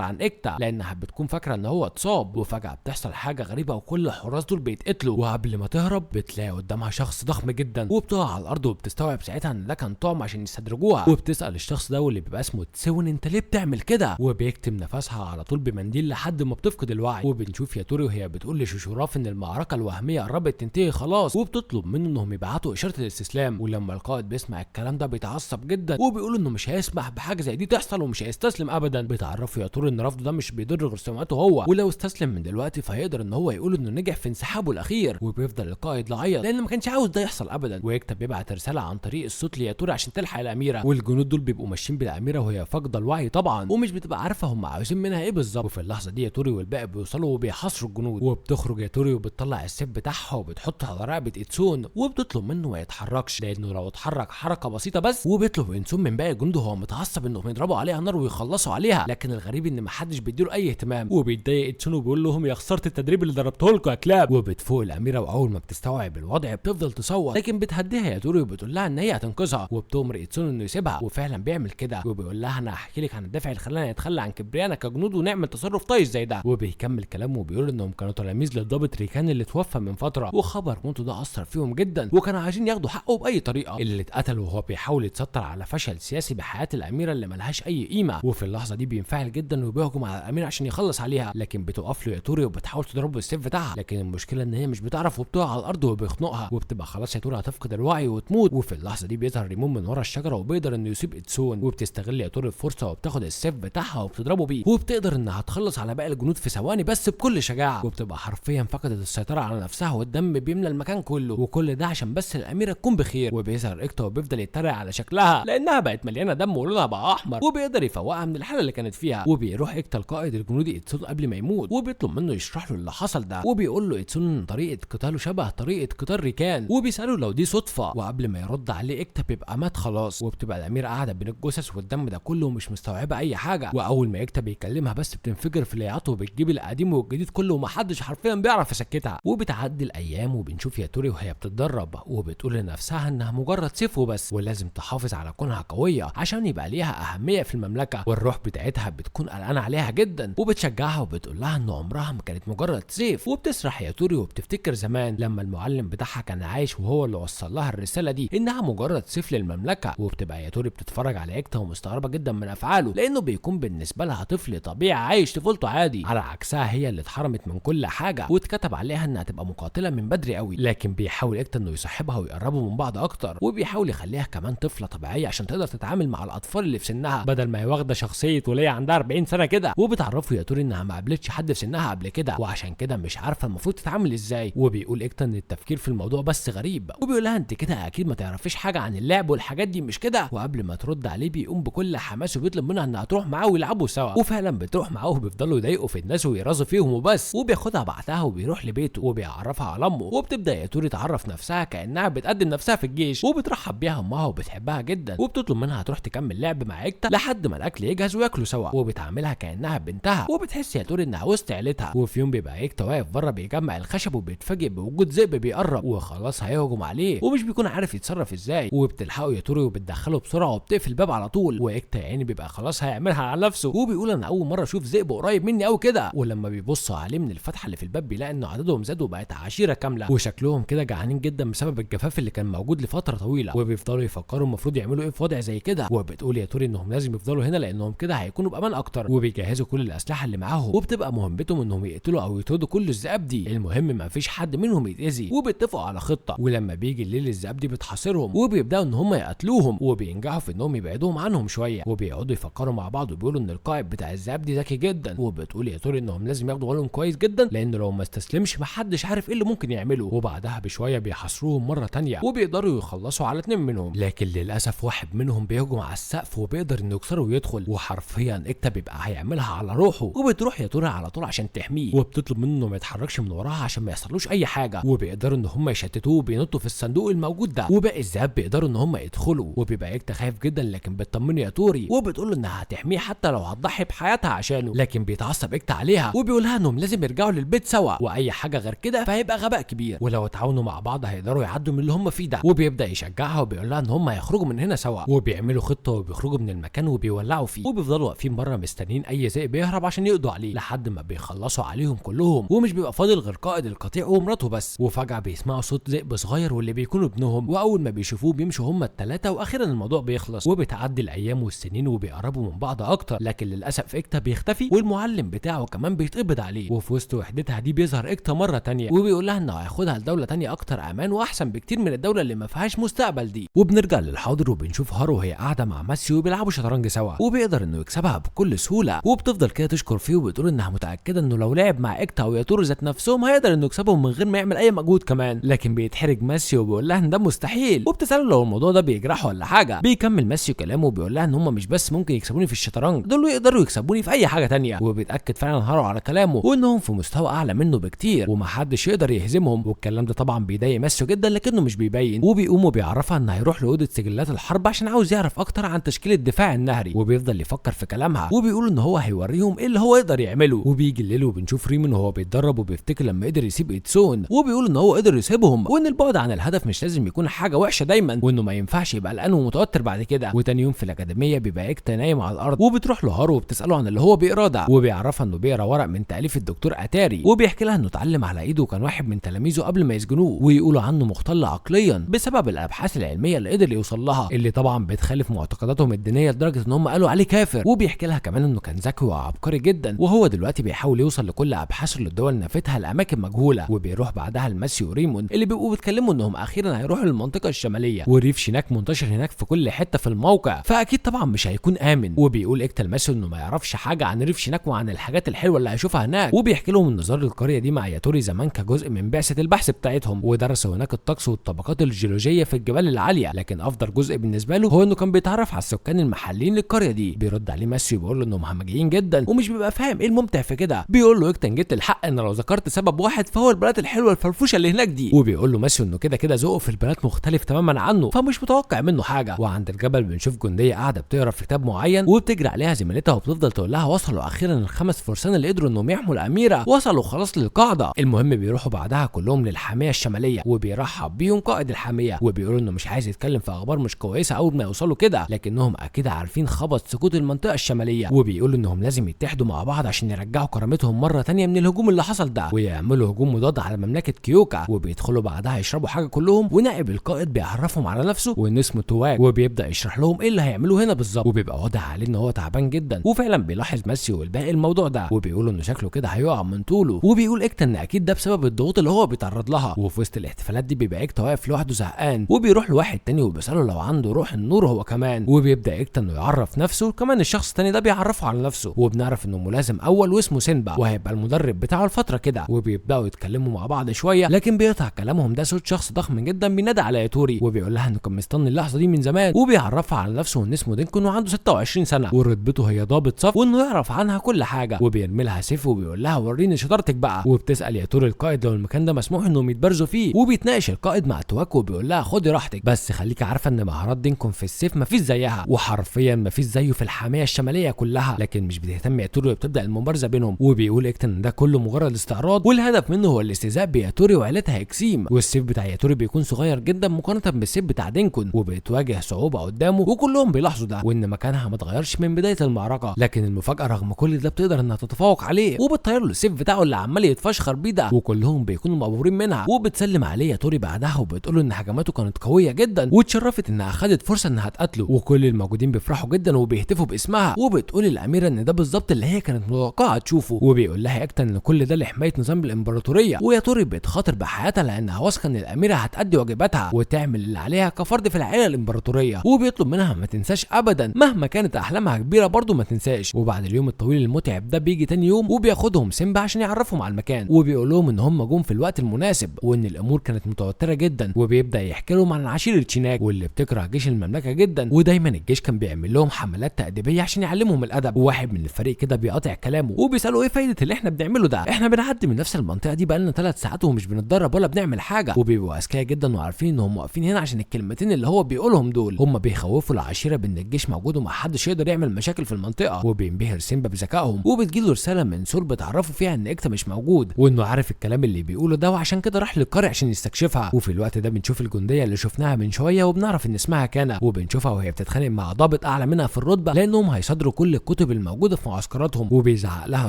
عن اكتا لانها بتكون فاكره ان هو اتصاب، وفجاة بتحصل حاجة غريبة وكل الحراس دول بيتقتلوا. وقبل ما تهرب بتلاقي قدامها شخص ضخم جدا، وبتقع على الارض وبتستوعب ساعتها ان ده كان طعم عشان يستدرجوها، وبتسال الشخص ده واللي بيبقى اسمه تسون انت ليه بتعمل كده، وبيكتم نفسها على طول بمنديل لحد ما بتفقد الوعي. وبنشوف ياتوري وهي بتقول لشوشوراف ان المعركة الوهمية قربت تنتهي خلاص، وبتطلب منه انهم يبعتوا اشارة الاستسلام. ولما القائد بيسمع الكلام ده بيتعصب جدا وبيقول انه مش هيسمح بحاجة زي دي تحصل ومش هيستسلم ابدا. بتعرفوا ياتوري ان رفضه ده مش بيضر غير سمعته هو، ولو استسلم من دلوقتي فهيقدر ان هو يقول انه نجح في انسحابه الاخير. وبيفضل القائد يعيط لان ما كانش عاوز ده يحصل ابدا. ويكتب بيبعت رسالة عن طريق الصوت لياتوري عشان تلحق الاميرة، والجنود دول بيبقوا ماشيين بالاميره وهي فاقده الوعي طبعا ومش بتبقى عارفه هم عاوزين منها ايه بالظبط. وفي اللحظة دي ياتوري والباقي بيوصلوا وبيحاصروا الجنود، وبتخرج ياتوري وبتطلع السيف بتاعها وبتحطه على رقبة إتسون وبتطلب منه ما يتحركش لانه لو اتحرك حركة بسيطة بس. وبيطلب إتسون من باقي الجنود وهو متعصب انهم يضربوا عليها نار ويخلصوا عليها، لكن الغريب ان محدش بيديله اي اهتمام. وبيتضايق إتسون وبيقول لهم يا خسارة التدريب اللي ضربته لكم يا كلاب. وبتفوق الاميرة واول ما بتستوعب الوضع بتفضل تصوت، لكن بتهديها ياتوري وبتقول لها ان هي هتنقذها، وبتؤمر إتسون انه يسيبها، وفعلا بيعمل كده. وبيقول لها انا هحكي لك عن الدافع اللي خلانا نتخلى عن كبريانا كجنود ونعمل تصرف طايش زي ده. وبيكمل كلامه وبيقول انهم كانوا تلاميذ للضابط ريكان اللي توفى من فترة، وخبر موته ده اثر فيهم جدا وكانوا عايزين ياخدوا حقه باي طريقه. اللي اتقتل وهو بيحاول يتستر على فشل سياسي بحياة الاميرة اللي ملهاش اي قيمة. وفي اللحظة دي بينفعل جدا وبيهجم على الاميرة عشان يخلص عليها، لكن بتقف له ياتوري وبتحاول تضربه بالسيف بتاعها، لكن المشكلة ان هي مش بتعرف وبتقع على الارض وبيخنقها، وبتبقى خلاص ياتوري هتفقد الوعي وتموت. وفي اللحظة دي بيظهر ريمون من ورا الشجرة وبيقدر انه يصيب إتسون، وبتستغل ياتوري الفرصة وبتاخد السيف بتاعها وبتضربه بيه، وبتقدر انها تخلص على باقي الجنود في ثواني بس بكل شجاعة. وبتبقى حرفيا فقدت السيطرة على نفسها والدم بيملى المكان كله، وكل ده عشان بس الاميرة تكون بخير. وبيظهر اكتا وبيفضل يتريق على شكلها لانها بقت مليانة دم ولونها بقى احمر، وبيقدر يفوقها من الحالة اللي كانت فيها. وبيروح اكتا القائد الجنودي إتسون قبل ما يموت وبيطلب منه يشرح له اللي حصل ده، وبيقول له إتسون ان طريقه قتاله شبه طريقه قتال ريكان، وبيساله لو دي صدفة. وقبل ما يرد عليه اكتا بيبقى مات خلاص، وبتبقى الاميرة قاعدة بين الجثث والدم ده كله ومش مستوعبة اي حاجة. واول ما اكتا بيكلمها بس بتنفجر في العياط وبتجيب القديم والجديد كله ومحدش حرفيا بيعرف يسكتها. وبتعدي الايام وبنشوف ياتوري وهي بتتدرب وبتقول لنفسها انها مجرد سيف وبس، ولازم تحافظ على كونها قوية عشان يبقى ليها اهمية في المملكة. والروح بتاعتها بتكون قلقانة عليها جدا وبتشجعها وبتقول لها ان عمرها ما كانت مجرد سيف. وبتسرح ياتوري وبتفتكر زمان لما المعلم بتاعها كان عايش وهو اللي وصل لها الرسالة دي انها مجرد سيف للمملكة. وبتبقى ياتوري بتتفرج على اكتا ومستغربه جدا من افعاله لانه بيكون بالنسبة لها طفل طبيعي عايش طفولته عادي، على عكسها هي اللي اتحرمت من كل حاجة واتكتب عليها انها تبقى مقاتله من بدري قوي. لكن بيحاول اكتا انه يصاحبها ويقربوا من بعض اكتر، وبيحاول يخليها كمان طفله طبيعية عشان تقدر تتعامل مع الاطفال اللي في سنها بدل ما هي واخده شخصية وليه عندها 40 سنة كده. وبتعرفوا ياتوري انها ما قابلتش حد في سنها قبل كده وعشان كده مش عارفه المفروض تتعامل ازاي. وبيقول اكتا ان التفكير في الموضوع بس غريب، وبيقول لها انت كده اكيد ما تعرفيش حاجة عن اللعب والحاجات دي مش كده. وقبل ما ترد عليه بيقوم بكل حماس وبيطلب منها انها تروح معاه ويلعبوا سوا، وفعلا بتروح معاه وبيفضلوا يضايقوا في الناس ويرازوا فيهم وبس. وبياخدها بعدها وبيروح لبيته وبيعرفها على امه، وبتبدا ياتوري تعرف نفسها كانها بتقدم نفسها في الجيش، وبترحب بيها امها وبتحبها جدا، وبتطلب منها تروح تكمل لعب مع اكتا لحد ما الاكل يجهز وياكلوا سوا، وبتعاملها كانها بنتها، وبتحس ياتوري انها وسط عيلتها. وفي يوم بيبقى اكتا واقف بره بيجمع الخشب وبيتفاجئ بوجود ذئب بيقرب وخلاص هيهجم عليه ومش بيكون عارف يتصرف ازاي. وبتلحقه ياتوري وبتدخله بسرعة وبتقفل الباب على طول، واكتا يعني بيبقى خلاص هيعملها على نفسه وبيقول انا اول مرة اشوف ذئب قريب مني قوي كده. ولما بيبصوا عليه من الفتحة اللي في الباب بيلاقي ان عددهم زاد وبقت عشيره كاملة، وشكلهم كده جعانين جدا بسبب الجفاف اللي كان موجود لفترة طويلة. وبيفضلوا يفكروا المفروض يعملوا ايه في وضع زي كده. وبتقول ياتوري انهم لازم يفضلوا هنا لانهم كده هيكونوا بامان اكتر، وبيجهزوا كل الاسلحة اللي معاهم، وبتبقى مهمتهم انهم يقتلوا او يطردوا كل الذئاب دي، المهم ما فيش حد منهم يتاذي. وبيتفقوا على خطه، ولما بيجي الليل الذئاب دي بتحاصرهم وبيبداوا ان هم يقتلوهم، وبينجحوا في انهم يبعدوهم عنهم شوية. وبيقعدوا يفكروا مع بعض وبيقولوا ان القائد بتاع الذئاب دي ذكي جدا، وبتقول ياتوري انهم لازم ياخدوا بالهم كويس جدا لان لو ما استسلمش محدش عارف ايه اللي ممكن يعمله. وبعدها بشوية بيحاصروهم مرة تانية وبيقدروا يخلصوا على 2 منهم، لكن للاسف واحد واحد منهم بيهجم على السقف وبيقدر انه يكسره ويدخل، وحرفيا اكتا بيبقى هيعملها على روحه، وبتروح ياتوري على طول عشان تحميه، وبتطلب منه انه ما يتحركش من وراها عشان ما يحصلوش اي حاجة، وبيقدروا ان هم يشتتوه وبينطوا في الصندوق الموجود ده، وباقي الذئاب بيقدروا ان هم يدخلوا. وبيبقى اكتا خايف جدا، لكن بتطمنه ياتوري وبتقول له انها هتحميه حتى لو هتضحي بحياتها عشانه، لكن بيتعصب اكتا عليها وبيقولها انهم لازم يرجعوا للبيت سوا، واي حاجة غير كده فهيبقى غباء كبير، ولو اتعاونوا مع بعض هيقدروا يعدوا من اللي هم فيه ده. وبيبدا يشجعها وبيقول لها ان هم هيخرجوا من هنا سوا، وبيعملوا خطه وبيخرجوا من المكان وبيولعوا فيه، وبيفضلوا واقفين بره مستنيين اي ذئب يهرب عشان يقضوا عليه لحد ما بيخلصوا عليهم كلهم، ومش بيبقى فاضل غير قائد القطيع ومراته بس. وفجاة بيسمعوا صوت ذئب صغير واللي بيكونوا ابنهم، واول ما بيشوفوه بيمشوا هم الثلاثة، واخيرا الموضوع بيخلص. وبتعدي الايام والسنين وبيقربوا من بعض اكتر، لكن للاسف اكتا بيختفي والمعلم بتاعه كمان بيتقبض عليه. وفي وسط وحدتها دي بيظهر اكتا مرة تانية وبيقول لها انه هياخدها لدولة تانية اكتر امان واحسن بكتير من الدولة اللي ما فيهاش مستقبل دي. وبنرجع للحاضر وبنشوف هارو وهي قاعدة مع ماسيو وبيلعبوا شطرنج سوا، وبيقدر انه يكسبها بكل سهولة، وبتفضل كده تشكر فيه وبتقول انها متاكدة انه لو لعب مع اكتا وياتوري ذات نفسهم هيقدر انه يكسبهم من غير ما يعمل اي مجهود كمان. لكن بيتحرج ماسيو وبيقول لها ان ده مستحيل، وبتساله لو الموضوع ده بيجرحه ولا حاجة. بيكمل ماسيو كلامه وبيقول لها ان هم مش بس ممكن يكسبوني في الشطرنج، دول يقدروا يكسبوني في اي حاجة تانية. وبيتاكد فعلا هارو على كلامه وانهم في مستوى اعلى منه بكتير ومحدش يقدر يهزمهم. والكلام ده طبعا بيضايق ماسيو جدا لكنه مش بيبين، وبيقوم وبيعرفها ان هيروح لاوضه سجلات الحرب عشان عاوز يعرف اكتر عن تشكيل الدفاع النهري، وبيفضل يفكر في كلامها وبيقول ان هو هيوريهم ايه اللي هو يقدر يعمله. وبيجي الليل وبنشوف ريمون وهو بيتدرب وبيفتكر لما قدر يسيب إدسون، وبيقول ان هو قدر يسيبهم، وان البعد عن الهدف مش لازم يكون حاجة وحشة دايما، وانه ما ينفعش يبقى قلقان ومتوتر بعد كده. وتاني يوم في الاكاديمية بيبقى اكتا نايم على الارض، وبتروح له هارو وبتساله عن اللي هو بيقراه ده، وبيعرفها انه بيقرا ورق من تاليف الدكتور اتاري، وبيحكي لها انه اتعلم على ايده وكان واحد من تلاميذه قبل ما يسجنوه، ويقولوا عنه مختل عقليا بسبب الابحاث العلمية اللي قدر يوصل لها، اللي طبعا بتخالف معتقداتهم الدينية لدرجة ان هم قالوا عليه كافر. وبيحكي لها كمان انه كان ذكي وعبقري جدا، وهو دلوقتي بيحاول يوصل لكل ابحاثه اللي الدول نفتها لاماكن مجهولة. وبيروح بعدها لماسيو وريمون اللي بيبقوا بيتكلموا انهم اخيرا هيروحوا للمنطقة الشمالية، وريف شيناك منتشر هناك في كل حتة في الموقع، فاكيد طبعا مش هيكون امن. وبيقول اكتا لماسيو انه ما يعرفش حاجة عن ريف شيناك وعن الحاجات الحلوة اللي هيشوفها هناك، وبيحكي لهم ان زار القرية دي مع ياتوري زمان كجزء من بعثه البحث بتاعتهم، ودرسوا هناك الطقس والطبقات الجيولوجيه في الجبال العالية، لكن افضل جزء بالنسبة له هو انه كان بيتعرف على السكان المحليين للقريه دي. بيرد عليه ماسيو بيقول له انهم همجيين جدا ومش بيبقى فاهم ايه الممتع في كده. بيقول له اكتا جبت الحق ان لو ذكرت سبب واحد فهو البنات الحلوة الفرفوشه اللي هناك دي. وبيقول له ماسيو انه كده كده ذوقه في البنات مختلف تماما عنه، فمش متوقع منه حاجة. وعند الجبل بنشوف جنديه قاعدة بتقرا في كتاب معين، وبتجري عليها زميلتها وبتفضل تقول لها وصلوا اخيرا الخمس فرسان اللي قدروا انهم يحموا الاميرة، وصلوا خلاص للقاعدة. المهم بيروحوا بعدها كلهم للحاميه الشمالية، وبيرحب بيهم قائد الحامية، وبيقولوا انه مش عايز يتكلم في اخبار مش كويسة اول ما يوصلوا كده، لكنهم اكيد عارفين خبط سقوط المنطقة الشمالية، وبيقولوا انهم لازم يتحدوا مع بعض عشان يرجعوا كرامتهم مرة تانية من الهجوم اللي حصل ده، ويعملوا هجوم مضاد على مملكة كيوكا. وبيدخلوا بعدها يشربوا حاجة كلهم، ونائب القائد بيعرفهم على نفسه وان اسمه تواك، وبيبدا يشرح لهم ايه اللي هيعملوه هنا بالظبط، وبيبقى واضح عليه ان هو تعبان جدا. وفعلا بيلاحظ ماسيو والباقي الموضوع ده، وبيقولوا انه شكله كده هيقع من طوله، وبيقول اكتا ان اكيد ده بسبب الضغوط اللي هو بيتعرض لها. وفي وسط الاحتفالات دي بيبقى اكتا واقف لوحده زهقان، وبيروح لواحد تاني وبيساله لو عنده روح النور هو كمان، وبيبدا اكتا انه يعرف نفسه كمان، الشخص التاني ده بيعرفه على نفسه، وبنعرف انه ملازم اول واسمه سينبا، وهيبقى المدرب بتاعه الفترة كده. وبيبداوا يتكلموا مع بعض شوية، لكن بيقطع كلامهم ده صوت شخص ضخم جدا بينادي على ياتوري، وبيقول لها انه كان مستني اللحظة دي من زمان، وبيعرفها على نفسه وان اسمه دينكون وعنده 26 سنة، ورتبته هي ضابط صف، وانه يعرف عنها كل حاجة. وبيرمي لها سيف وبيقول لها وريني شطارتك بقى. وبتسال ياتوري القائد لو المكان ده مسموح انهم يتبارزوا فيه، وبيتناقش القائد مع تواك وبيقول لها خدي راحتك، بس خليكي عارفه ان مهارات دينكون في السيف مفيش زيها، وحرفيا مفيش زيه في الحامية الشمالية كلها. لكن مش بتهتم ياتوري وبتبدا المبارزة بينهم، وبيقول اكتا ان ده كله مجرد استعراض، والهدف منه هو الاستهزاء بياتوري وعيلتها اكسيم. والسيف بتاع ياتوري بيكون صغير جدا مقارنة بالسيف بتاع دينكون، وبتواجه صعوبة قدامه، وكلهم بيلاحظوا ده، وان مكانها ما اتغيرش من بداية المعركة. لكن المفاجاة رغم كل ده بتقدر انها تتفوق عليه، وبتطير له السيف بتاعه اللي عمال يتفشخر بيه ده، وكلهم بيكونوا مبهورين منها. وبتسلم عليه ياتوري بعدها وبتقول له ان هجماته كانت قوية جدا، واتشرفت انها خدت فرصة انها تقتله، وكل الموجودين بيفرحوا جدا وبيهتفوا باسمها. وبتقول الاميرة ان ده بالظبط اللي هي كانت متوقعه تشوفه، وبيقول لها اكتا ان كل ده لحماية نظام الامبراطورية، وياتوري بتخاطر بحياتها لانها واثقة ان الاميرة هتأدي واجباتها وتعمل اللي عليها كفرد في العائلة الامبراطورية، وبيطلب منها ما تنساش ابدا مهما كانت احلامها كبيرة برضه ما تنساش. وبعد اليوم الطويل المتعب ده بيجي تاني يوم وبياخدهم سيمبا عشان يعرفهم على المكان، وبيقول لهم ان هم جم في الوقت المناسب وان الامور كانت متوترة جدا، وبيبدا يحكي لهم عن عشيره شيناك واللي بتكره جيش المملكة المملكة جدا، ودايما الجيش كان بيعمل لهم حملات تأديبيه عشان يعلمهم الادب. وواحد من الفريق كده بيقاطع كلامه وبيساله ايه فايده اللي احنا بنعمله ده؟ احنا بنعدي من نفس المنطقة دي بقالنا 3 ساعات ومش بنتدرب ولا بنعمل حاجة. وبيبقوا اذكياء جدا وعارفين انهم واقفين هنا عشان الكلمتين اللي هو بيقولهم دول. هم بيخوفوا العشيرة بان الجيش موجود ومحدش يقدر يعمل مشاكل في المنطقة. وبينبهر سيمبا بذكائهم، وبتجيله رسالة من سول بتعرفه فيها ان اكتا مش موجود وانه عارف الكلام اللي بيقوله ده، وعشان كده راح للقريه عشان يستكشفها. وفي الوقت ده بنشوف الجندية اللي شفناها من شوية وبنعرف ان اسمها كانا، وبنشوفها وهي بتتخانق مع ضابط اعلى منها في الرتبة لانهم هيصادروا كل الكتب الموجودة في معسكراتهم. وبيزعق لها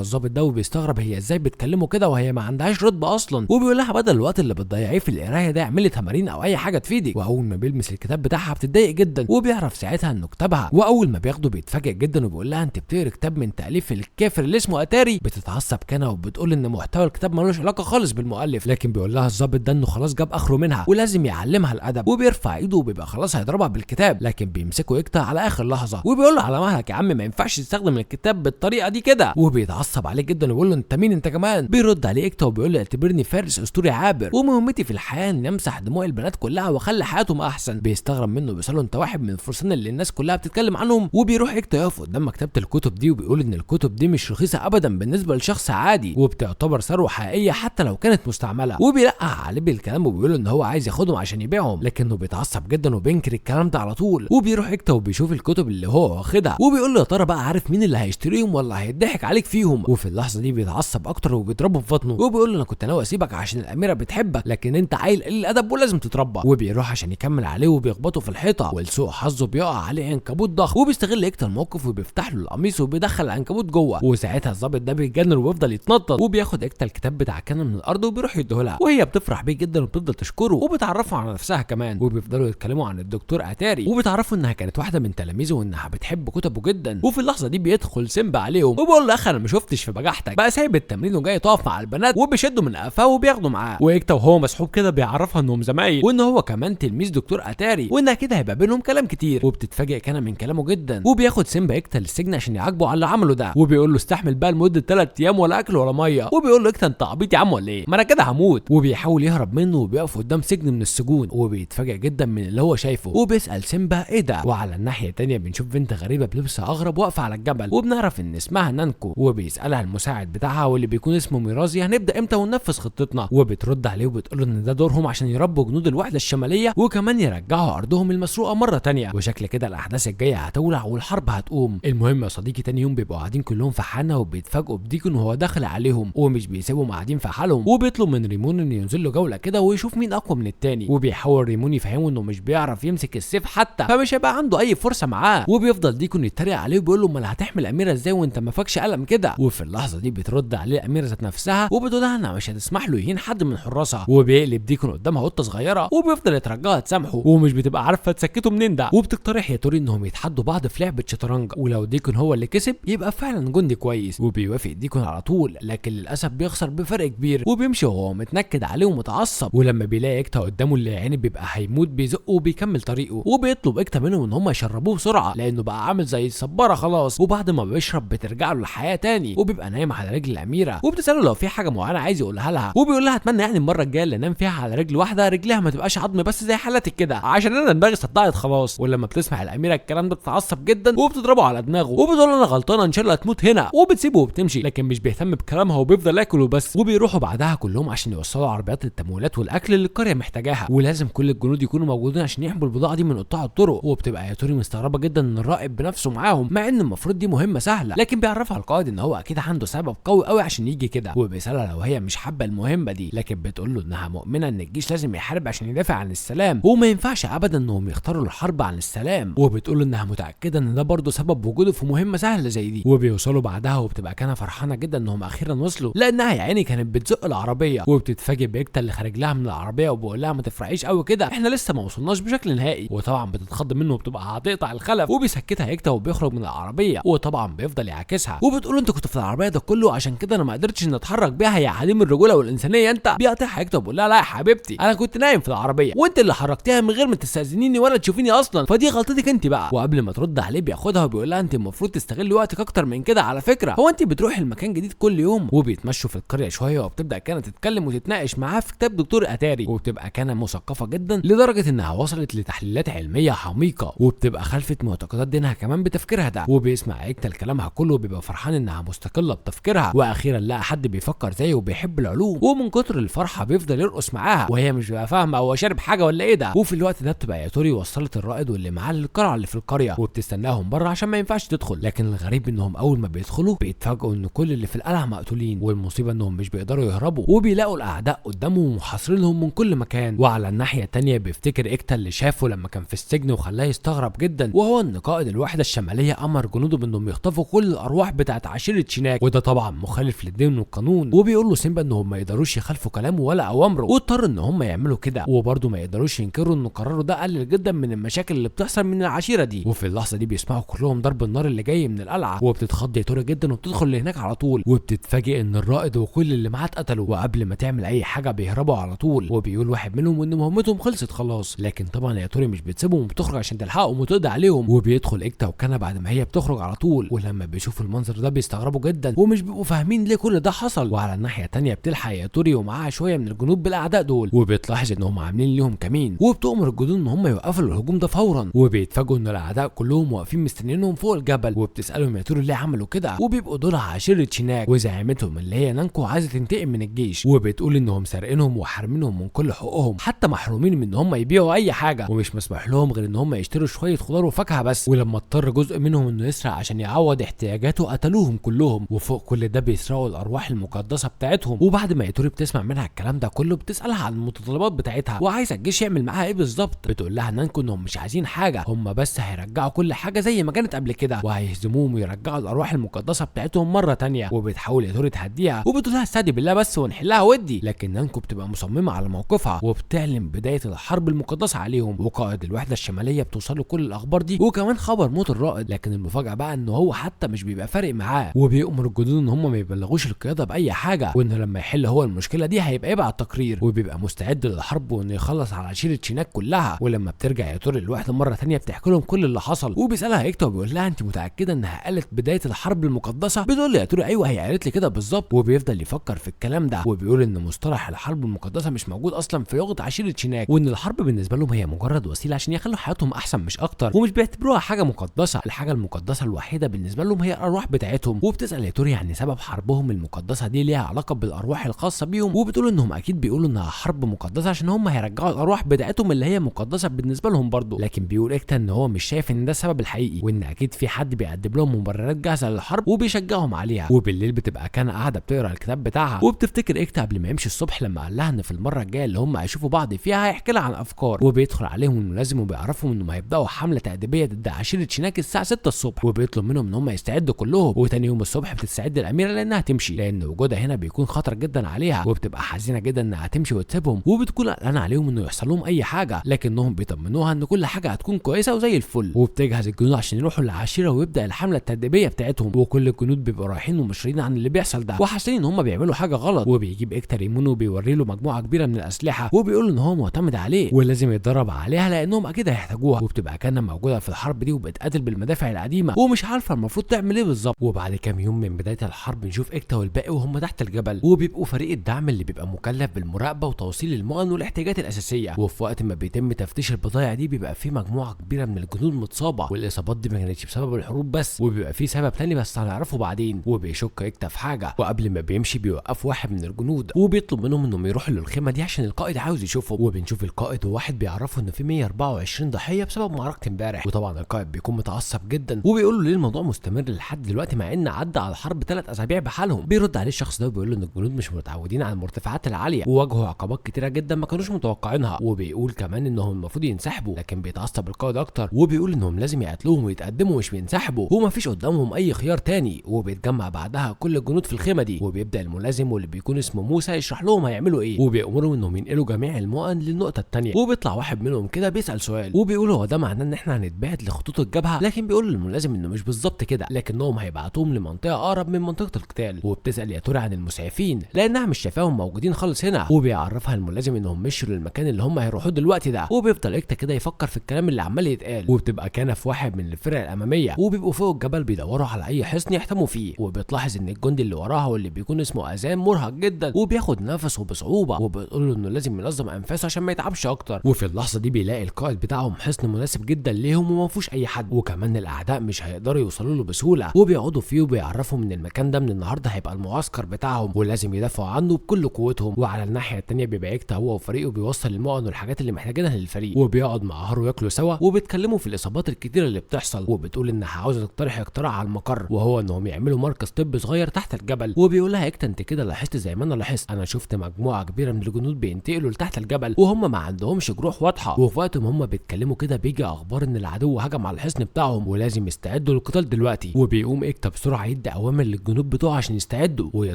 الضابط ده وبيستغرب هي ازاي بتكلمه كده وهي ما عندهاش رتبه اصلا، وبيقول لها بدل الوقت اللي بتضيعيه في القراية ده اعملي تمارين او اي حاجة تفيدك. واول ما بيلمس الكتاب بتاعها بتتضايق جدا وبيعرف ساعتها انه كتابها، واول ما بياخده بيتفاجئ جدا وبيقول لها انت بتقري كتاب من تاليف الكافر اللي اسمه اتاري. بتتعصب كانا وبتقول ان محتوى الكتاب ملوش علاقة خالص بالمؤلف، لكن بيقول لها الضابط ده انه خلاص جاب اخره منها ولازم يعلمها الادب، وبيرفع ايده وبيبقى خلاص هيضربها بالكتاب، لكن بيمسكه اكتا على اخر لحظة وبيقول له على مهلك يا عم، ما ينفعش تستخدم الكتاب بالطريقة دي كده. وبيتعصب عليه جدا وبيقول له انت مين انت كمان؟ بيرد عليه اكتا وبيقول له اعتبرني فارس اسطوري عابر، ومهمتي في الحياة اني امسح دموع البنات كلها واخلي حياتهم احسن. بيستغرب منه وبيساله انت واحد من الفرسان اللي الناس كلها بتتكلم عنهم. وبيروح اكتا يقف قدام مكتبه الكتب دي وبيقول ان الكتب دي مش رخيصة ابدا بالنسبة لشخص عادي، وبتعتبر ثروة حقيقية حتى لو كانت مستعملة. وبيلقح عليه بالكلام وبيقول ان هو عايز ياخدهم عشان يبيعهم، لكنه بيتعصب جدا وبينكر الكلام ده على طول. وبيروح اكتا وبيشوف الكتب اللي هو واخدها وبيقول له يا ترى بقى عارف مين اللي هيشتريهم ولا هيضحك عليك فيهم؟ وفي اللحظة دي بيتعصب اكتر وبيضربه في بطنه وبيقول له انا كنت ناوي اسيبك عشان الاميرة بتحبك، لكن انت عيل قليل الادب ولازم تتربى. وبيروح عشان يكمل عليه وبيخبطه في الحيطة، ولسوء حظه بيقع عليه عنكبوت ضخم، وبيستغل اكتا الموقف وبيفتح له القميص وبيدخل العنكبوت جوه. وساعتها الظابط ده بيتجنن وبيفضل يتنطط، وبياخد اكتا الكتاب بتاع كانا من الارض وبيروح يديه لها، وهي بتفرح بيه جدا وبتفضل تشكره وبتعرفه على نفسها كمان. وبيفضلوا يتكلموا عن الدكتور اتاري وبتعرفوا انها كانت واحدة من تلاميذه وانها بتحب كتبه جدا. وفي اللحظة دي بيدخل سيمبا عليهم وبيقول له اخ انا ما شفتش في بجاحتك بقى، سايب التمرين وجاي تقف مع البنات، وبيشده من قفاه وبياخده معاه. واكتا وهو مسحوب كده بيعرفها انهم زمايل وان هو كمان تلميذ دكتور اتاري وان كده هيبقى بينهم كلام كتير. وبتتفاجئ كانا من كلامه جدا، وبياخد سيمبا اكتا للسجن عشان يعاقبه على اللي عمله ده، وبيقول له استحمل بقى لمدة 3 ايام ولا اكل ولا مية. وبيقول له اكتا انت عبيط يا عم ولا ايه؟ ما انا كده هموت. وبيحاول يهرب منه وبيقف قدام سجن من السجون، وبيتفاجئ جدا من اللي هو شايفه وبيسال سيمبا ايه ده. وعلى الناحية الثانية بنشوف بنت غريبة بلبس اغرب واقفة على الجبل، وبنعرف ان اسمها نانكو، وبيسالها المساعد بتاعها واللي بيكون اسمه ميرازي هنبدا امتى وننفذ خطتنا. وبترد عليه وبتقول له ان ده دورهم عشان يربوا جنود الوحدة الشمالية وكمان يرجعوا ارضهم المسروقه مرة تانية. وشكل كده الاحداث الجاية هتولع والحرب هتقوم. المهم يا صديقي تاني يوم بيبقوا قاعدين كلهم في حانة، وبيتفاجئوا بديكون وهو داخل عليهم ومش بيسيبهم قاعدين في حالهم، وبيطلب من ريمون انه ينزل له جولة كده ويشوف مين اقوى من التاني. وبيحاول ريمون يفهمه انه مش بيعرف يمسك السيف حتى، فمش هيبقى عنده اي فرصة معاه. وبيفضل ديكون يتريق عليه وبيقول له امال هتحمي الاميرة ازاي وانت ما فاكش قلم كده؟ وفي اللحظة دي بترد عليه الاميرة ذات نفسها وبتقول لها انها مش هتسمح له يهين حد من حراسها. وبيقلب ديكون قدامها قطة صغيرة وبيفضل يترجاها تسامحه ومش بتبقى عارفه تسكته منين ده. وبتقترح يا توري انهم يتحدوا بعض في لعبه شطرنج، ولو ديكون هو اللي كسب يبقى فعلا جندي كويس. وبيوافق ديكون على طول، لكن للاسف بيخسر بفرق كبير وبيمشي وهو متنكد عليه ومتعصب. ولما بيلاقي اكتا قدامه اللي عيني بيبقى هيموت بيزقه وبيكمل طريقه، وبيطلب اكتا منهم ان هم يشربوه بسرعة لانه بقى عامل زي الصباره خلاص. وبعد ما بيشرب بترجع له الحياة تاني، وبيبقى نايم على رجل الاميرة، وبتساله لو في حاجة معينة عايز يقولها لها، وبيقول لها اتمنى يعني المرة الجاية اللي انام فيها على رجل واحدة رجليها ما تبقاش عظم بس زي حالتك كده، عشان انا دماغي صدعت خلاص. ولما بتسمع الاميرة الكلام ده بتتعصب جدا وبتضربه على دماغه وبتقول انا غلطانة ان شاء الله تموت هنا، وبتسيبه وبتمشي، لكن مش بيهتم بكلامها وبيفضل ياكل وبس. وبيروحوا بعدها كلهم عشان يوصلوا عربيات التمويلات والاكل اللي القرية محتاجاها، ولازم كل الجنود يكونوا موجودين عشان يحموا البضاعة دي من قطاع الطرق. وبتبقى يا توري مستغربه جدا ان الرائد بنفسه معاهم مع ان المفروض دي مهمة سهلة، لكن بيعرفها القائد ان هو اكيد عنده سبب قوي قوي عشان يجي كده. وبيسالها لو هي مش حابة المهمة دي، لكن بتقول له انها مؤمنة ان الجيش لازم يحارب عشان يدافع عن السلام وما ينفعش ابدا انهم يختاروا الحرب عن السلام. وبتقول له انها متاكدة ان ده برضه سبب وجوده في مهمة سهلة زي دي. وبيوصلوا بعدها وبتبقى كانت فرحانة جدا انهم اخيرا وصلوا، لانها يا عيني كانت بتزق العربية. وبتتفاجئ باكتا اللي خارج لها من العربية وبيقول لها ما تفرحيش قوي كده، احنا لسه ما وصلناش بشكل نهائي. وطبعا بتتخض منه وبتبقى هتقطع الخلف، وبيسكتها اكتا وبيخرج من العربية، وطبعا بيفضل يعاكسها وبتقول انت كنت في العربية ده كله عشان كده انا ما قدرتش ان اتحرك بيها يا عديم الرجولة والانسانية انت. بيقطعها اكتا وبيقول لها لا يا حبيبتي انا كنت نايم في العربية وانت اللي حركتيها من غير ما تستاذنيني ولا تشوفيني اصلا، فدي غلطتك انت بقى. وقبل ما ترد عليه بياخدها وبيقول لها انت المفروض تستغلي وقتك اكتر من كده، على فكرة هو انت بتروحي المكان جديد كل يوم. وبيتمشوا في القرية شوية وبتبدا كانت تتكلم وتتناقش معاه في كتاب دكتور اتاري، وبتبقى كانت مثقفة جدا لدرجة انها وصلت لتحليلات علمية علمية عميقة، وبتبقى خلفت معتقدات دينها كمان بتفكيرها ده. وبيسمع ايكتا كلامها كله وبيبقى فرحان انها مستقلة بتفكيرها، واخيرا لقى حد بيفكر زيه وبيحب العلوم، ومن كتر الفرحة بيفضل يرقص معاها وهي مش بقى فاهمه هو شارب حاجة ولا ايه ده. وفي الوقت ده بتبقى ياتوري وصلت الرائد واللي معاه للقلعه اللي في القرية، وبتستناهم بره عشان ما ينفعش تدخل. لكن الغريب انهم اول ما بيدخلوا بيتفاجئوا ان كل اللي في القلعة مقتولين، والمصيبة انهم مش بيقدروا يهربوا، وبيلاقوا الاعداء قدامهم ومحاصرينهم من كل مكان. وعلى الناحية الثانية بيفتكر ايكتا اللي شافه لما كان في السجن وخلاه يستغرب جدا، وهو ان قائد الوحدة الشمالية امر جنوده بانهم يخطفوا كل الارواح بتاعت عشيره شيناك، وده طبعا مخالف للدين والقانون. وبيقول له سيمبا انهم ما يقدروش يخالفوا كلامه ولا اوامره، واضطر ان هم يعملوا كده، وبرضه ما يقدروش ينكروا ان قراره ده قلل جدا من المشاكل اللي بتحصل من العشيرة دي. وفي اللحظة دي بيسمعوا كلهم ضرب النار اللي جاي من القلعة، وبتتخض ياتوري جدا وبتدخل لهناك على طول، وبتتفاجئ ان الرائد وكل اللي معاه اتقتلوا، وقبل ما تعمل اي حاجة بيهربوا على طول. وبيقول واحد منهم ان مهمتهم خلصت خلاص، لكن طبعا ياتوري مش بتسيبهم وبتخرج عشان تلحقهم وتقضي عليهم. وبيدخل ايكتا وكانا بعد ما هي بتخرج على طول، ولما بيشوفوا المنظر ده بيستغربوا جدا ومش بيبقوا فاهمين ليه كل ده حصل. وعلى الناحية الثانية بتلحق ياتوري ومعاها شوية من الجنود بالاعداء دول، وبتلاحظ انهم عاملين ليهم كمين، وبتؤمر الجنود ان هم يوقفوا الهجوم ده فورا. وبيتفاجئوا ان الاعداء كلهم واقفين مستنيينهم فوق الجبل، وبتسالهم ياتوري ليه عملوا كده، وبيبقوا دول عشيره شيناك وزعيمتهم اللي هي نانكو عايزه تنتقم من الجيش، وبتقول انهم سارقينهم وحارمينهم من كل حقوقهم، حتى محرومين من ان هم يبيعوا اي حاجة، ومش مسموح لهم غير ان هم يشتروا شوية خضار وفاكهة بس. ولما اضطر جزء منهم انه يسرق عشان يعوض احتياجاته قتلوهم كلهم، وفوق كل ده بيسرقوا الارواح المقدسة بتاعتهم. وبعد ما ياتوري بتسمع منها الكلام ده كله بتسالها عن المتطلبات بتاعتها وعايزه الجيش يعمل معاها ايه بالظبط. بتقول لها نانكو انهم مش عايزين حاجة، هم بس هيرجعوا كل حاجة زي ما كانت قبل كده، وهيهزموهم ويرجعوا الارواح المقدسة بتاعتهم مرة تانية. وبتحاول ياتوري تهديها وبتقول لها استهدي بالله بس ونحلها ودي، لكن نانكو بتبقى مصممه على موقفها وبتعلن بداية الحرب المقدسة عليهم. وقائد الوحدة الشمالية بتوصل له كل الاخبار دي وكمان خبر موت الرائد، لكن المفاجاة بقى ان هو حتى مش بيبقى فارق معاه، وبيأمر الجنود ان هم ما يبلغوش القيادة باي حاجة، وانه لما يحل هو المشكلة دي هيبقى يبعت تقرير، وبيبقى مستعد للحرب وانه يخلص على عشيره شيناك كلها. ولما بترجع ياتوري الوحدة مرة ثانية بتحكي لهم كل اللي حصل، وبيسالها ايكتا وبيقول لها انت متاكدة انها قالت بداية الحرب المقدسة؟ بتقول له ياتوري ايوه هي قالت لي كده بالظبط. وبيفضل يفكر في الكلام ده وبيقول ان مصطلح الحرب المقدسة مش موجود اصلا في لغة عشيره شيناك، وان الحرب بالنسبة لهم هي مجرد وسيلة عشان يخلوا حياتهم احسن مش اكتر، ومش بيعتبروها حاجة مقدسة. الحاجة المقدسة الوحيدة بالنسبة لهم هي الارواح بتاعتهم. وبتسال ياتوري يعني سبب حربهم المقدسة دي ليها علاقة بالارواح الخاصة بيهم، وبتقول انهم اكيد بيقولوا انها حرب مقدسة عشان هم هيرجعوا الارواح بتاعتهم اللي هي مقدسة بالنسبة لهم برضه. لكن بيقول ايكتا ان هو مش شايف ان ده السبب الحقيقي، وان اكيد في حد بيقدم لهم مبررات جاهزة للحرب وبيشجعهم عليها. وبالليل بتبقى كان قاعدة بتقرا الكتاب بتاعها، وبتفتكر ايكتا قبل ما يمشي الصبح لما قال لها ان في المرة الجاية اللي هم هيشوفوا بعض فيها هيحكي لها عن افكار. وبيدخل عليهم الملازم وبيعرفهم انهم هيبداوا حمله تأديبيه ضد عشيره شيناك الساعة 6 الصبح، وبيطلب منهم ان هم يستعدوا كلهم. وتاني يوم الصبح بتستعد الاميرة لانها تمشي، لان وجودها هنا بيكون خطر جدا عليها، وبتبقى حزينة جدا انها تمشي وتسيبهم، وبتكون قلقانة عليهم انه يحصل لهم اي حاجة، لكنهم بيطمنوها ان كل حاجة هتكون كويسة وزي الفل. وبتجهز الجنود عشان يروحوا للعشيره ويبدا الحملة التأديبيه بتاعتهم، وكل الجنود بيبقوا رايحين ومشرين عن اللي بيحصل ده وحاسين ان هم بيعملوا حاجة غلط. وبيجيب ايكتا ريمون وبيوري له مجموعة كبيرة من الاسلحة وبيقول ان هو معتمد عليه ولازم يتدرب عليها لانهم اكيد هيحتاجوها. وبتبقى كان موجودة في الحرب دي وبتقاتل بالمدافع القديمة ومش عارفه المفروض تعمل ايه بالظبط. وبعد كام يوم من بداية الحرب نشوف ايكتا والباقي وهم تحت الجبل، وبيبقوا فريق الدعم اللي بيبقى مكلف بالمراقبه وتوصيل المؤن والاحتياجات الاساسية. وفي وقت ما بيتم تفتيش البضائع دي بيبقى في مجموعة كبيرة من الجنود متصابه، والاصابات دي ما كانتش بسبب الحروب بس، وبيبقى في سبب تاني بس هنعرفه بعدين. وبيشك ايكتا في حاجة، وقبل ما بيمشي بيوقف واحد من الجنود وبيطلب منهم انهم يروحوا للخيمه دي عشان القائد عاوز يشوفه. وبنشوف القائد وواحد بيعرفه ان في 124 ضحية بسبب معركة امبارح، وطبعا القائد بيكون متعصب جدا وبيقول له ليه الموضوع مستمر لحد دلوقتي مع ان عدى على الحرب 3 اسابيع بحالهم. بيرد عليه الشخص ده وبيقول له ان الجنود مش متعودين على المرتفعات العالية وواجهوا عقبات كتيرة جدا ما كانوش متوقعينها، وبيقول كمان انهم المفروض ينسحبوا. لكن بيتعصب القائد اكتر وبيقول انهم لازم يقتلوهم ويتقدموا مش بينسحبوا ومفيش قدامهم اي خيار تاني. وبيتجمع بعدها كل الجنود في الخيمة دي، وبيبدا الملازم واللي بيكون اسمه موسى يشرح لهم هيعملوا ايه، وبيأمرهم انهم ينقلوا جميع المؤن للنقطة الثانية. وبيطلع واحد منهم كده بيسأل سؤال وبيقول هو ده معناه ان احنا هنتبعت لخطوط الجبهة؟ لكن بيقول للملازم انه مش بالظبط كده، لكنهم هيبعتوهم لمنطقه اقرب من منطقة القتال. وبتسأل يا ترى عن المسعفين لانها مش شايفاهم موجودين خالص هنا، وبيعرفها الملازم انهم مشوا للمكان اللي هم هيروحوه دلوقتي ده. وبيفضل ايكتا كده يفكر في الكلام اللي عمال يتقال، وبتبقى كان في واحد من الفرق الامامية وبيبقوا فوق الجبل بيدوروا على اي حصن يحتموا فيه. وبتلاحظ ان الجندي اللي وراها واللي بيكون اسمه ازام مرهق جدا وبياخد نفسه بصعوبة، وبتقول له انه لازم ينظم انفاسه عشان ما يتعبش اكتر. وفي اللحظة دي بيلاقي القائد القائد بتاعهم حصن مناسب جدا ليهم وما فيهوش اي حد، وكمان الاعداء مش هيقدروا يوصلوا له بسهولة. وبيقعدوا فيه وبيعرفوا ان المكان ده من النهارده هيبقى المعسكر بتاعهم ولازم يدافعوا عنه بكل قوتهم. وعلى الناحية الثانية بيبقى إيكتا هو وفريقه بيوصل المؤن والحاجات اللي محتاجينها للفريق، وبيقعد مع هارو ياكلوا سوا وبيتكلموا في الاصابات الكتيرة اللي بتحصل. وبتقول انها عاوزه تقترح اقتراح على المقر، وهو انهم يعملوا مركز طب صغير تحت الجبل. وبيقول لها إيكتا انت كده لاحظت زي ما انا لاحظت، انا شفت مجموعة كبيرة من الجنود بينتقلوا لتحت الجبل وهم ما عندهمش جروح واضحة. وفي وقت ما هم بيتكلموا كده بيجي اخبار ان العدو هجم على الحصن بتاعهم ولازم يستعدوا للقتال دلوقتي. وبيقوم إيكتا بسرعة يدي اوامر للجنود بتوعه عشان يستعدوا، ويا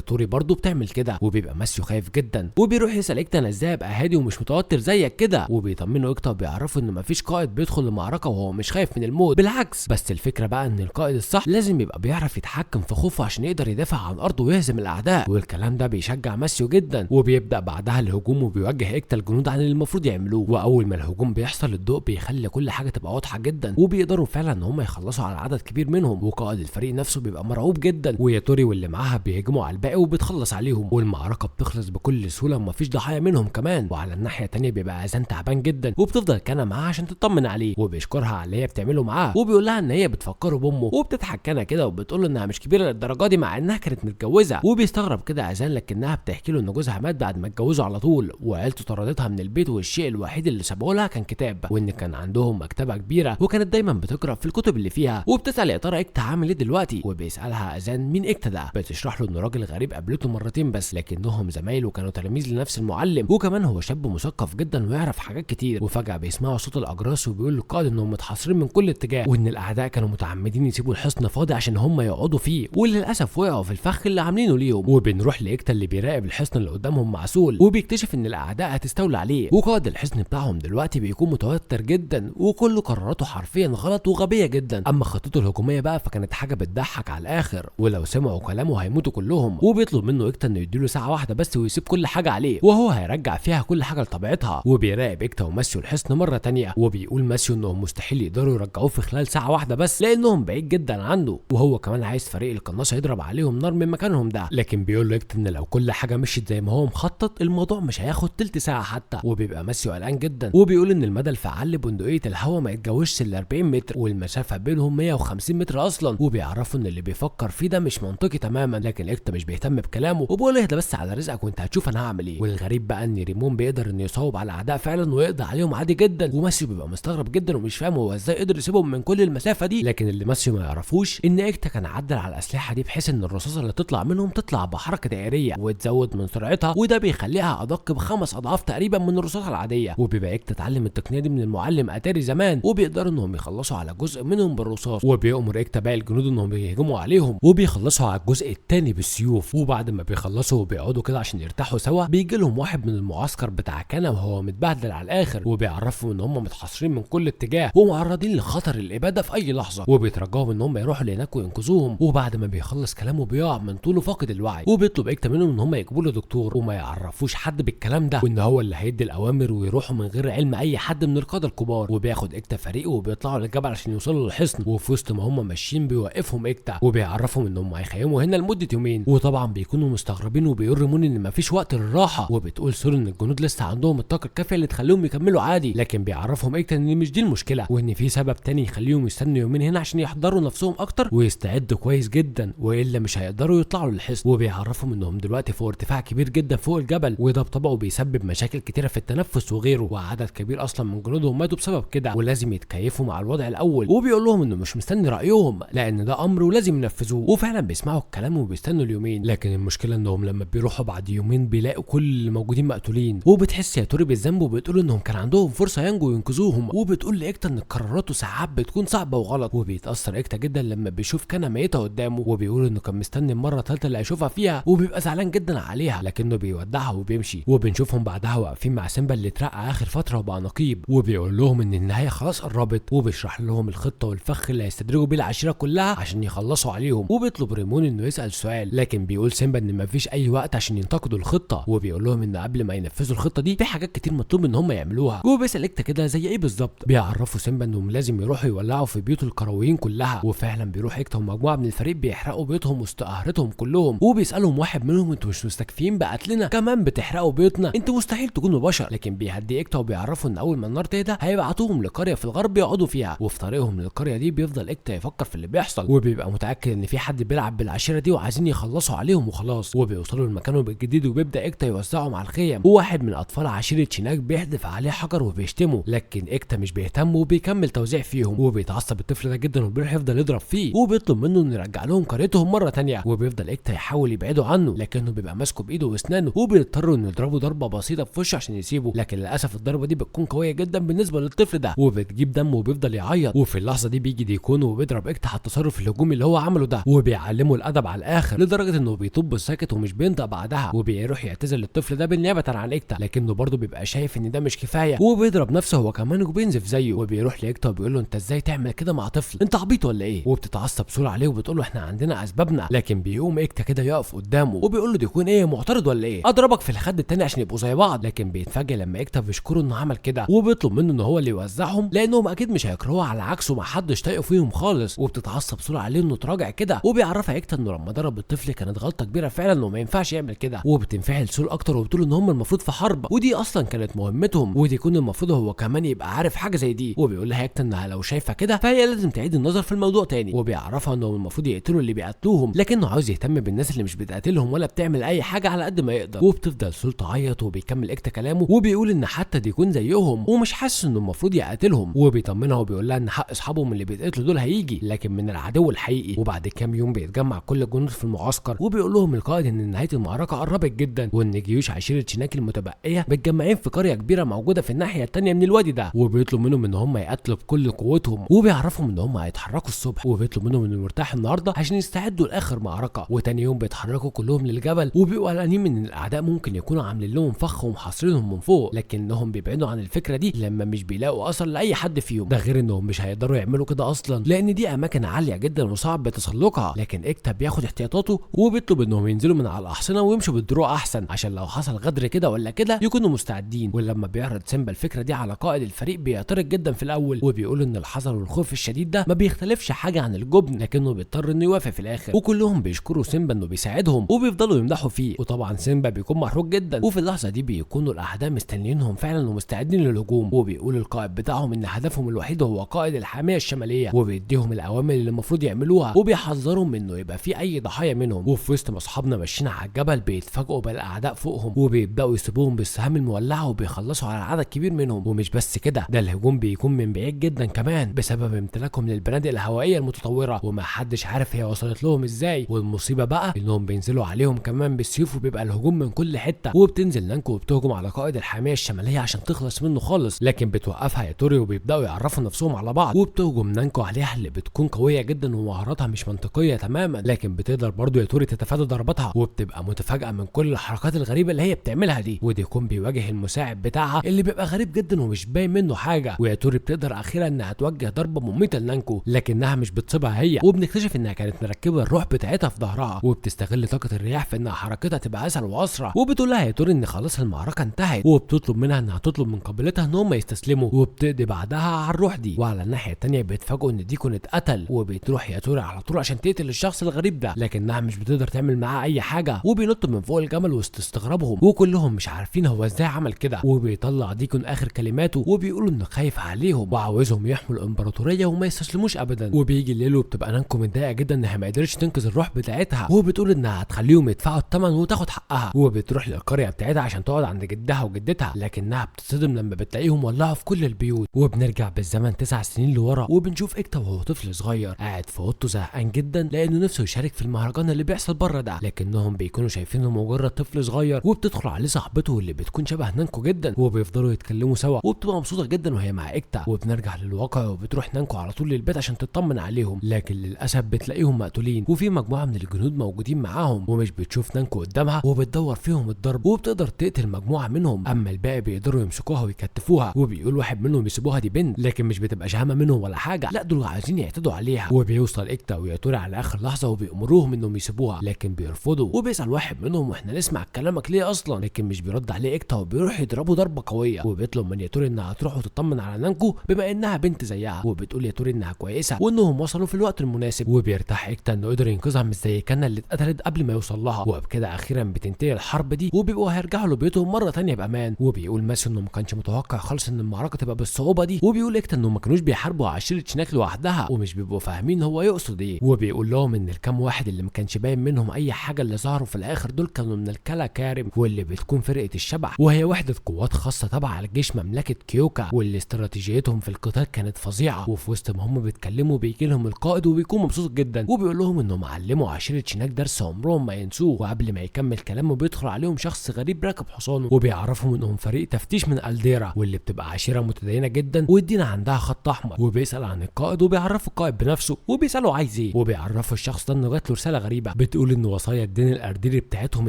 توري برضه بتعمل كده. وبيبقى ماسيو خايف جدا وبيروح يسال إيكتا انا ازاي ابقى هادي ومش متوتر زيك كده. وبيطمنوا إيكتا وبيعرفوا ان مفيش قائد بيدخل المعركة وهو مش خايف من الموت، بالعكس، بس الفكرة بقى ان القائد الصح لازم يبقى بيعرف يتحكم في خوفه عشان يقدر يدافع عن ارضه ويهزم الاعداء. والكلام ده بيشجع ماسيو جدا. وبيبدا بعدها الهجوم وبيوجه إيكتا الجنود عن اللي المفروض يعملوه. واول ما الهجوم بيحصل الضوء بيخلي كل حاجة تبقى واضحة جدا، وبيقدروا فعلا ان هم يخلصوا على عدد كبير منهم. وقائد الفريق نفسه بيبقى مرعوب جدا، وياتوري واللي معاها بيهجموا على الباقي وبتخلص عليهم، والمعركة بتخلص بكل سهولة ومفيش ضحايا منهم كمان. وعلى الناحية الثانية بيبقى اذان تعبان جدا، وبتفضل كانا معاه عشان تطمن عليه، وبيشكرها على اللي هي بتعمله معاه، وبيقول لها ان هي بتفكره بامه. وبتضحك كانا كده وبتقول له انها مش كبيرة للدرجة دي مع انها كانت متجوزة. وبيستغرب كده اذان، لكنها بتحكي له ان جوزها مات بعد ما اتجوزوا على طول، وعيلته طردتها من البيت، والشيء الوحيد اللي سابوه لها كان كتاب، وان كان عندهم مكتبه كبيرة وكانت دايما بتقرا في الكتب اللي فيها. وبتسال يا ترى إيكتا عامل ايه دلوقتي، وبيسالها اذان مين إيكتا ده، بتشرح له انه راجل غريب قابلته مرتين بس، لكنهم زمايل وكانوا تلاميذ لنفس المعلم، وكمان هو شاب مثقف جدا ويعرف حاجات كتير. وفجاة بيسمعوا صوت الاجراس وبيقول للقائد انهم متحاصرين من كل اتجاه، وان الاعداء كانوا متعمدين يسيبوا الحصن فاضي عشان هم يقعدوا فيه، وللاسف وقعوا في الفخ اللي عاملينه ليهم. وبنروح لإيكتا اللي بيراقب الحصن اللي قدامهم مع سول، وبيكتشف ان الاعداء هتستولى عليه. وقائد الحصن بتاعهم دلوقتي بيكون متوتر جدا، وكل قراراته حرفيا غلط وغبيه جدا. اما خطته الهجومية بقى فكانت حاجة بتضحك على الاخر، ولو سمعوا كلامه هيموتوا كلهم. وبيطلب منه إيكتا انه يديله ساعة واحدة بس ويسيب كل حاجة عليه، وهو هيرجع فيها كل حاجة لطبيعتها. وبيراقب إيكتا وماسيو الحصن مرة تانية، وبيقول ماسيو انهم مستحيل يقدروا يرجعوه في خلال ساعة واحدة بس لانهم بعيد جدا عنه، وهو كمان عايز فريق القناصه يضرب عليهم نار من مكانهم ده. لكن بيقول له إيكتا ان لو كل حاجة مشيت زي ما هو مخطط الموضوع مش هياخد تلت ساعة حتى. وبيبقى ماسيو قلقان جدا، وبيقول ان المدى الفعال لبندقيه الهواء ما يتجاوزش ال 40 متر، والمسافة بينهم 150 متر اصلا. وبيعرفوا ان اللي بيفكر فيه ده مش منطقي تماما، لكن إيكتا مش بيهتم بكلامه وبيقول اهدى بس على رزقك وانت هتشوف انا هعمل ايه. والغريب بقى ان ريمون بيقدر انه يصوب على الاعداء فعلا ويقضي عليهم عادي جدا، وماسيو بيبقى مستغرب جدا ومش فاهم هو ازاي قدر يسيبهم من كل المسافة دي. لكن اللي ماسيو ما يعرفوش ان إيكتا كان عدل على الاسلحة دي بحيث ان الرصاصة اللي تطلع منهم تطلع بحركة دائريه وتزود من سرعتها، وده بيخليها ادق ب5 اضعاف تقريبا من الرصاصة العادية. وبيبقى إيكتا اتعلم التقنية دي من المعلم اتاري زمان، وبيقدروا انهم يخلصوا على جزء منهم بالرصاص. وبيأمر إيكتا باقي الجنود انهم يهجموا عليهم، وبيخلصوا على الجزء الثاني بالسيوف. وبعد ما بيخلصوا وبيقعدوا كده عشان يرتاحوا سوا، بيجي لهم واحد من المعسكر بتاع كانا وهو متبهدل على الاخر، وبيعرفوا ان هم متحاصرين من كل اتجاه ومعرضين لخطر الابادة في اي لحظة، وبيترجوهم ان هم يروحوا لهناك وينقذوهم. وبعد ما بيخلص كلامه بيقع من طوله فاقد الوعي، وبيطلب إيكتا منهم ان هم يجيبوا له دكتور وما يعرفوش حد بالكلام ده، وان هو اللي هيدي الاوامر ويروحوا من غير علم اي حد من القادة الكبار. وبياخد إيكتا فريقه وبيطلعوا للجبل عشان يوصلوا للحصن. وفي وسط ما هم ماشيين بيوقفهم إيكتا وبيعرفهم ان هم هيخيموا هنا لمدة يومين. وطبعا بيكونوا مستغربين وبيقول ريمون ان مفيش وقت للراحة، وبتقول سول ان الجنود لسه عندهم الطاقة الكافيه اللي تخليهم يكملوا عادي. لكن بيعرفهم إيكتا ان مش دي المشكلة، وان في سبب تاني يخليهم يستنوا يومين هنا عشان يحضروا نفسهم اكتر ويستعدوا كويس جدا، والا مش هيقدروا يطلعوا للحصن. وبيعرفهم انهم دلوقتي فوق ارتفاع كبير جدا فوق الجبل، وده بطبعه بيسبب مشاكل كتيرة في التنفس وغيره، وعدد كبير اصلا من جنودهم ماتوا بسبب كده، ولازم يتكيفوا مع الوضع الاول. وبيقول لهم انه مش مستني رايهم لان ده امر ولازم ينفذوه، وفعلا بيسمعوا الكلام وبيستنوا اليومين. لكن المشكلة انهم لما بيروحوا بعد يومين بيلاقوا كل اللي موجودين مقتولين، وبتحس يا توري بالذنب وبتقول انهم كان عندهم فرصة ينجوا وينقذوهم. وبتقول لايكتا ان قراراته ساعات بتكون صعبة وغلط، وبيتاثر إيكتا جدا لما بيشوف كانا ميته قدامه، وبيقول انه كان مستني المرة الثالثة اللي هيشوفها فيها، وبيبقى زعلان جدا عليها، لكنه بيودعها وبيمشي. وبنشوفهم بعدها واقفين مع سيمبا اللي اترقى اخر فترة وبقى نقيب، وبيقول لهم ان النهاية خلاص قربت، وبيشرح لهم الخطة والفخ اللي هيستدرجوا بيه العشيرة كلها عشان يخلصوا عليهم. وبيطلب ريمون انه يسال سؤال، لكن بيقول سيمبا ان مفيش اي وقت عشان ينتقدوا الخطة، وبيقول لهم ان قبل ما ينفذوا الخطة دي في حاجات كتير مطلوب ان هم يعملوها. وبيسال إيكتا كده زي ايه بالظبط؟ بيعرفوا سيمبا انهم لازم يروحوا يولعوا في بيوت القرويين كلها، وفعلا بيروح إيكتا ومجموعة من الفريق بيحرقوا بيوتهم وسط قهرتهم كلهم. وبيسالهم واحد منهم انتوا مش مستكفيين بقتلنا كمان بتحرقوا بيوتنا، انتوا مستحيل تكونوا بشر. لكن بيهدي إيكتا وبيعرفوا ان اول ما النار تهدى هيبعتوهم لقرية في الغرب يقعدوا فيها. وفي طريقهم للقريه دي بيفضل اكتا يفكر في اللي بيحصل، وبيبقى متاكد ان في حد بيلعب بالعشيره دي وعايزين يخلصوا عليهم وخلاص. وبيوصلوا لمكانهم الجديد وبيبدا اكتا يوزعهم على الخيم، وواحد من اطفال عشيره شيناك بيحدف عليه حجر وبيشتمه، لكن اكتا مش بيهتم وبيكمل توزيع فيهم. وبيتعصب الطفل ده جدا وبيروح يفضل يضرب فيه، وبيطلب منه انه يرجع لهم قريتهم مرة ثانية. وبيفضل اكتا يحاول يبعده عنه، لكنه بيبقى ماسكه بايده واسنانه، وبيضطروا انه يضربوا ضربه بسيطة في وشه عشان يسيبه، لكن للاسف الضربة دي بتكون قوية جدا بالنسبة للطفل ده وبتجيب دم وبيفضل يعيط. وفي اللحظة دي بيجي ديكون وبيضرب اكتا على التصرف الهجومي اللي هو عمله ده، وبيعلمه الادب على الاخر لدرجة انه بيطب ساكت ومش بينطق بعدها، وبيروح يعتذر للطفل ده بالنيابة عن اكتا، لكنه برضه بيبقى شايف ان ده مش كفاية وبيضرب نفسه هو كمان وبينزف زيه. وبيروح لاكتا وبيقول له انت ازاي تعمل كده مع طفل، انت عبيط ولا ايه؟ وبتتعصب سول عليه وبتقول له احنا عندنا اسبابنا، لكن بيقوم اكتا كده يقف قدامه وبيقول له ديكون ايه معترض ولا ايه، اضربك في الخد التاني عشان يبقوا زي بعض. لكن بيتفاجئ لما اكتا بيشكره انه عمل كده، وبيطلب منه ان هو اللي يوزعهم لانهم اكيد مش هيكرهوه، على عكسه ما حدش طايقة فيهم خالص. وبتتعصب سول عليه انه تراجع كده، وبيعرفها اكتا انه لما ضرب الطفل كانت غلطه كبيرة فعلا وما ينفعش يعمل كده. وبتنفعل سول اكتر وبتقول ان هم المفروض في حرب ودي اصلا كانت مهمتهم، وديكون المفروض هو كمان يبقى عارف حاجة زي دي. وبيقول لها اكتا انها لو شايفه كده فهي لازم تعيد النظر في الموضوع تاني، وبيعرفها انهم المفروض يقتلوا اللي بيقتلوهم، لكنه عاوز يهتم بالناس اللي مش بتقاتلهم ولا بتعمل اي حاجة على قد ما يقدر. وبتفضل سول تعيط، وبيكمل اكتا كلامه وبيقول ان حتى ديكون زيهم ومش حاسس انه المفروض يقاتلهم، وبيطمنها وبيقول لها ان حق اصحابهم اللي بيتقتلوا دول هيجي لكن من العدو الحقيقي. وبعد كام يوم بيتجمع كل الجنود في المعسكر، وبيقول لهم القائد ان نهاية المعركة قربت جدا، وان جيوش عشيره شيناك المتبقية متجمعين في قرية كبيرة موجودة في الناحية الثانية من الوادي ده، وبيطلب منهم ان هم يقاتلوا بكل قوتهم، وبيعرفهم ان هم هيتحركوا الصبح، وبيطلب منهم انهم يرتاحوا النهارده عشان يستعدوا لاخر معركة. وتاني يوم بيتحركوا كلهم للجبل، وبيبقوا قلقانين من ان الاعداء ممكن يكونوا عاملين لهم فخ ومحاصرينهم من فوق، لكنهم بيبعدوا عن الفكرة دي لما مش بيلاقوا اثر لاي حد فيهم، ده غير انهم مش هيقدروا يعملوا كده اصلا لان دي اماكن عالية جدا وصعب تسلقها. لكن اكتا بياخد احتياطاته وبيطلب انهم ينزلوا من على الاحصنه ويمشوا بالدروع احسن، عشان لو حصل غدر كده ولا كده يكونوا مستعدين. ولما بيعرض سيمبا الفكرة دي على قائد الفريق بيعترض جدا في الاول، وبيقول ان الحذر والخوف الشديد ده ما بيختلفش حاجة عن الجبن، لكنه بيضطر انه يوافق في الاخر. وكلهم بيشكروا سيمبا انه بيساعدهم وبيفضلوا يمدحوا فيه، وطبعا سيمبا بيكون محروق جدا. وفي اللحظة دي بيكونوا الاعداء مستنيينهم فعلا ومستعدين للهجوم، وبيقول القائد بتاعهم ان هدفهم الوحيد هو قائد الحامية الشمالية، وبيديهم الاوامر اللي المفروض يعملوها، وبيحذرهم انه يبقى في اي ضحايا منهم. وفي وسط ما اصحابنا ماشيين على الجبل بيتفاجئوا بالاعداء فوقهم، وبيبداوا يسيبوهم بالسهام المولعه وبيخلصوا على عدد كبير منهم. ومش بس كده، ده الهجوم بيكون من بعيد جدا كمان بسبب امتلاكهم للبنادق الهوائية المتطورة، وما حدش عارف هي وصلت لهم ازاي. والمصيبة بقى انهم بينزلوا عليهم كمان بالسيوف، وبيبقى الهجوم من كل حتة. وبتنزل نانكو وبتهجم على قائد الحامية الشمالية عشان تخلص منه خالص، لكن بتوقفها ياتوري وبيبداوا يعرفوا نفسهم على بعض. وبتهجم نانكو عليها اللي بتكون قوية جدا ومهاراتها مش منطقية تماما، لكن بتقدر برضو ياتوري تتفادى ضرباتها، وبتبقى متفاجئه من كل الحركات الغريبة اللي هي بتعملها دي. وديكون بيواجه المساعد بتاعها اللي بيبقى غريب جدا ومش باين منه حاجة، وياتوري بتقدر اخيرا انها توجه ضربه مميته لنانكو، لكنها مش بتصيبها هي، وبنكتشف انها كانت مركبة الروح بتاعتها في ظهرها، وبتستغل طاقة الرياح في انها حركتها تبقى اسهل واسرع. وبتقول لها ياتوري ان خلاص المعركة انتهت، وبتطلب منها انها تطلب من قبيلتها ان هم يستسلموا، وبتقضي بعدها على الروح دي. وعلى الناحية الثانية بيتفاجئوا ان ديكون اتقتل، وبتروح ياتوري على طول عشان تقتل الشخص الغريب ده، لكنها مش بتقدر تعمل معاه اي حاجة، وبينط من فوق الجمل وسط استغرابهم، وكلهم مش عارفين هو ازاي عمل كده. وبيطلع ديكون اخر كلماته وبيقولوا انه خايف عليهم وعاوزهم يحموا الامبراطورية وما يستسلموش ابدا. وبيجي الليل وبتبقى نانكو متضايقة جدا انها ما قدرتش تنقذ الروح بتاعتها، وبتقول انها هتخليهم يدفعوا الثمن وتاخد حقها. وبتروح للقريه بتاعتها عشان تقعد عند جدها وجدتها، لكنها بتصدم لما بتلاقيهم ولعوا في كل البيوت. وبنرجع بالزمن 9 سنين لورا، وبنشوف اكتا وهو طفل صغير قاعد في اوضته زهقان جدا لانه نفسه يشارك في المهرجان اللي بيحصل بره ده، لكنهم بيكونوا شايفينه مجرد طفل صغير. وبتدخل عليه صاحبته اللي بتكون شبه نانكو جدا، وبيفضلوا يتكلموا سوا، وبتبقى مبسوطة جدا وهي مع اكتا. وبنرجع للواقع وبتروح نانكو على طول للبيت عشان تطمن عليهم، لكن للاسف بتلاقيهم مقتولين، وفي مجموعة من الجنود موجودين معاهم، ومش بتشوف نانكو قدامها وبتدور فيهم الضرب، وبتقدر تقتل مجموعة منهم، اما الباقي بيقدروا يمسكوها ويكتفوها. وبيقول واحد منهم يسيبوها دي بنت، لكن مش بتبقى شهامه منهم ولا حاجة، لا دول عايزين يعتدوا عليها. وبيوصل اكتا وياتوري على اخر لحظة وبيأمروهم انهم يسيبوها، لكن بيرفضوا. وبيسأل واحد منهم واحنا نسمع كلامك ليه اصلا، لكن مش بيرد عليه اكتا وبيروح يضربه ضربه قوية. وبيطلب من ياتوري انها تروح وتطمن على نانكو بما انها بنت زيها، وبتقول ياتوري انها كويسة وانهم وصلوا في الوقت المناسب. وبيرتاح اكتا انه قدر ينقذها مش زي كان اللي اتقتلت قبل ما يوصل لها. وبكده اخيرا بتنتهي الحرب دي، وبيبقوا هيرجعوا لبيوتهم مرة ثانية بامان. وبيقول ماسيو انه ما كانش متوقع خالص ان المعركة تبقى بالصعوبه دي. وبيقول اكتا انهم ما كانوش بيحاربوا عشيره شيناك لوحدها، ومش بيبقوا فاهمين هو يقصد ايه. وبيقول لهم ان الكام واحد اللي ما كانش باين منهم اي حاجة اللي ظهروا في الاخر دول كانوا من الكالاكارم، واللي بتكون فرقه الشبح، وهي وحده قوات خاصة تبع الجيش مملكة كيوكا، واللي استراتيجيتهم في القتال كانت فظيعة. وفي وسط ما هم بيتكلموا بيجي لهم القائد وبيكون مبسوط جدا، وبيقول لهم انهم علموا عشيره شيناك درس عمرهم ما ينسوه. وقبل ما يكمل كلامه بيدخل عليهم شخص غريب راكب حصانه، وبيعرفهم انهم فريق تفتيش من ألديرا، واللي بتبقى عشيره متدينه جدا والدين عندها خط احمر. وبيسال عن القائد وبيعرفوا القائد بنفسه وبيساله عايز ايه، وبيعرفوا الشخص ده انه جات له رسالة غريبة بتقول ان وصايا الدين الارديري بتاعتهم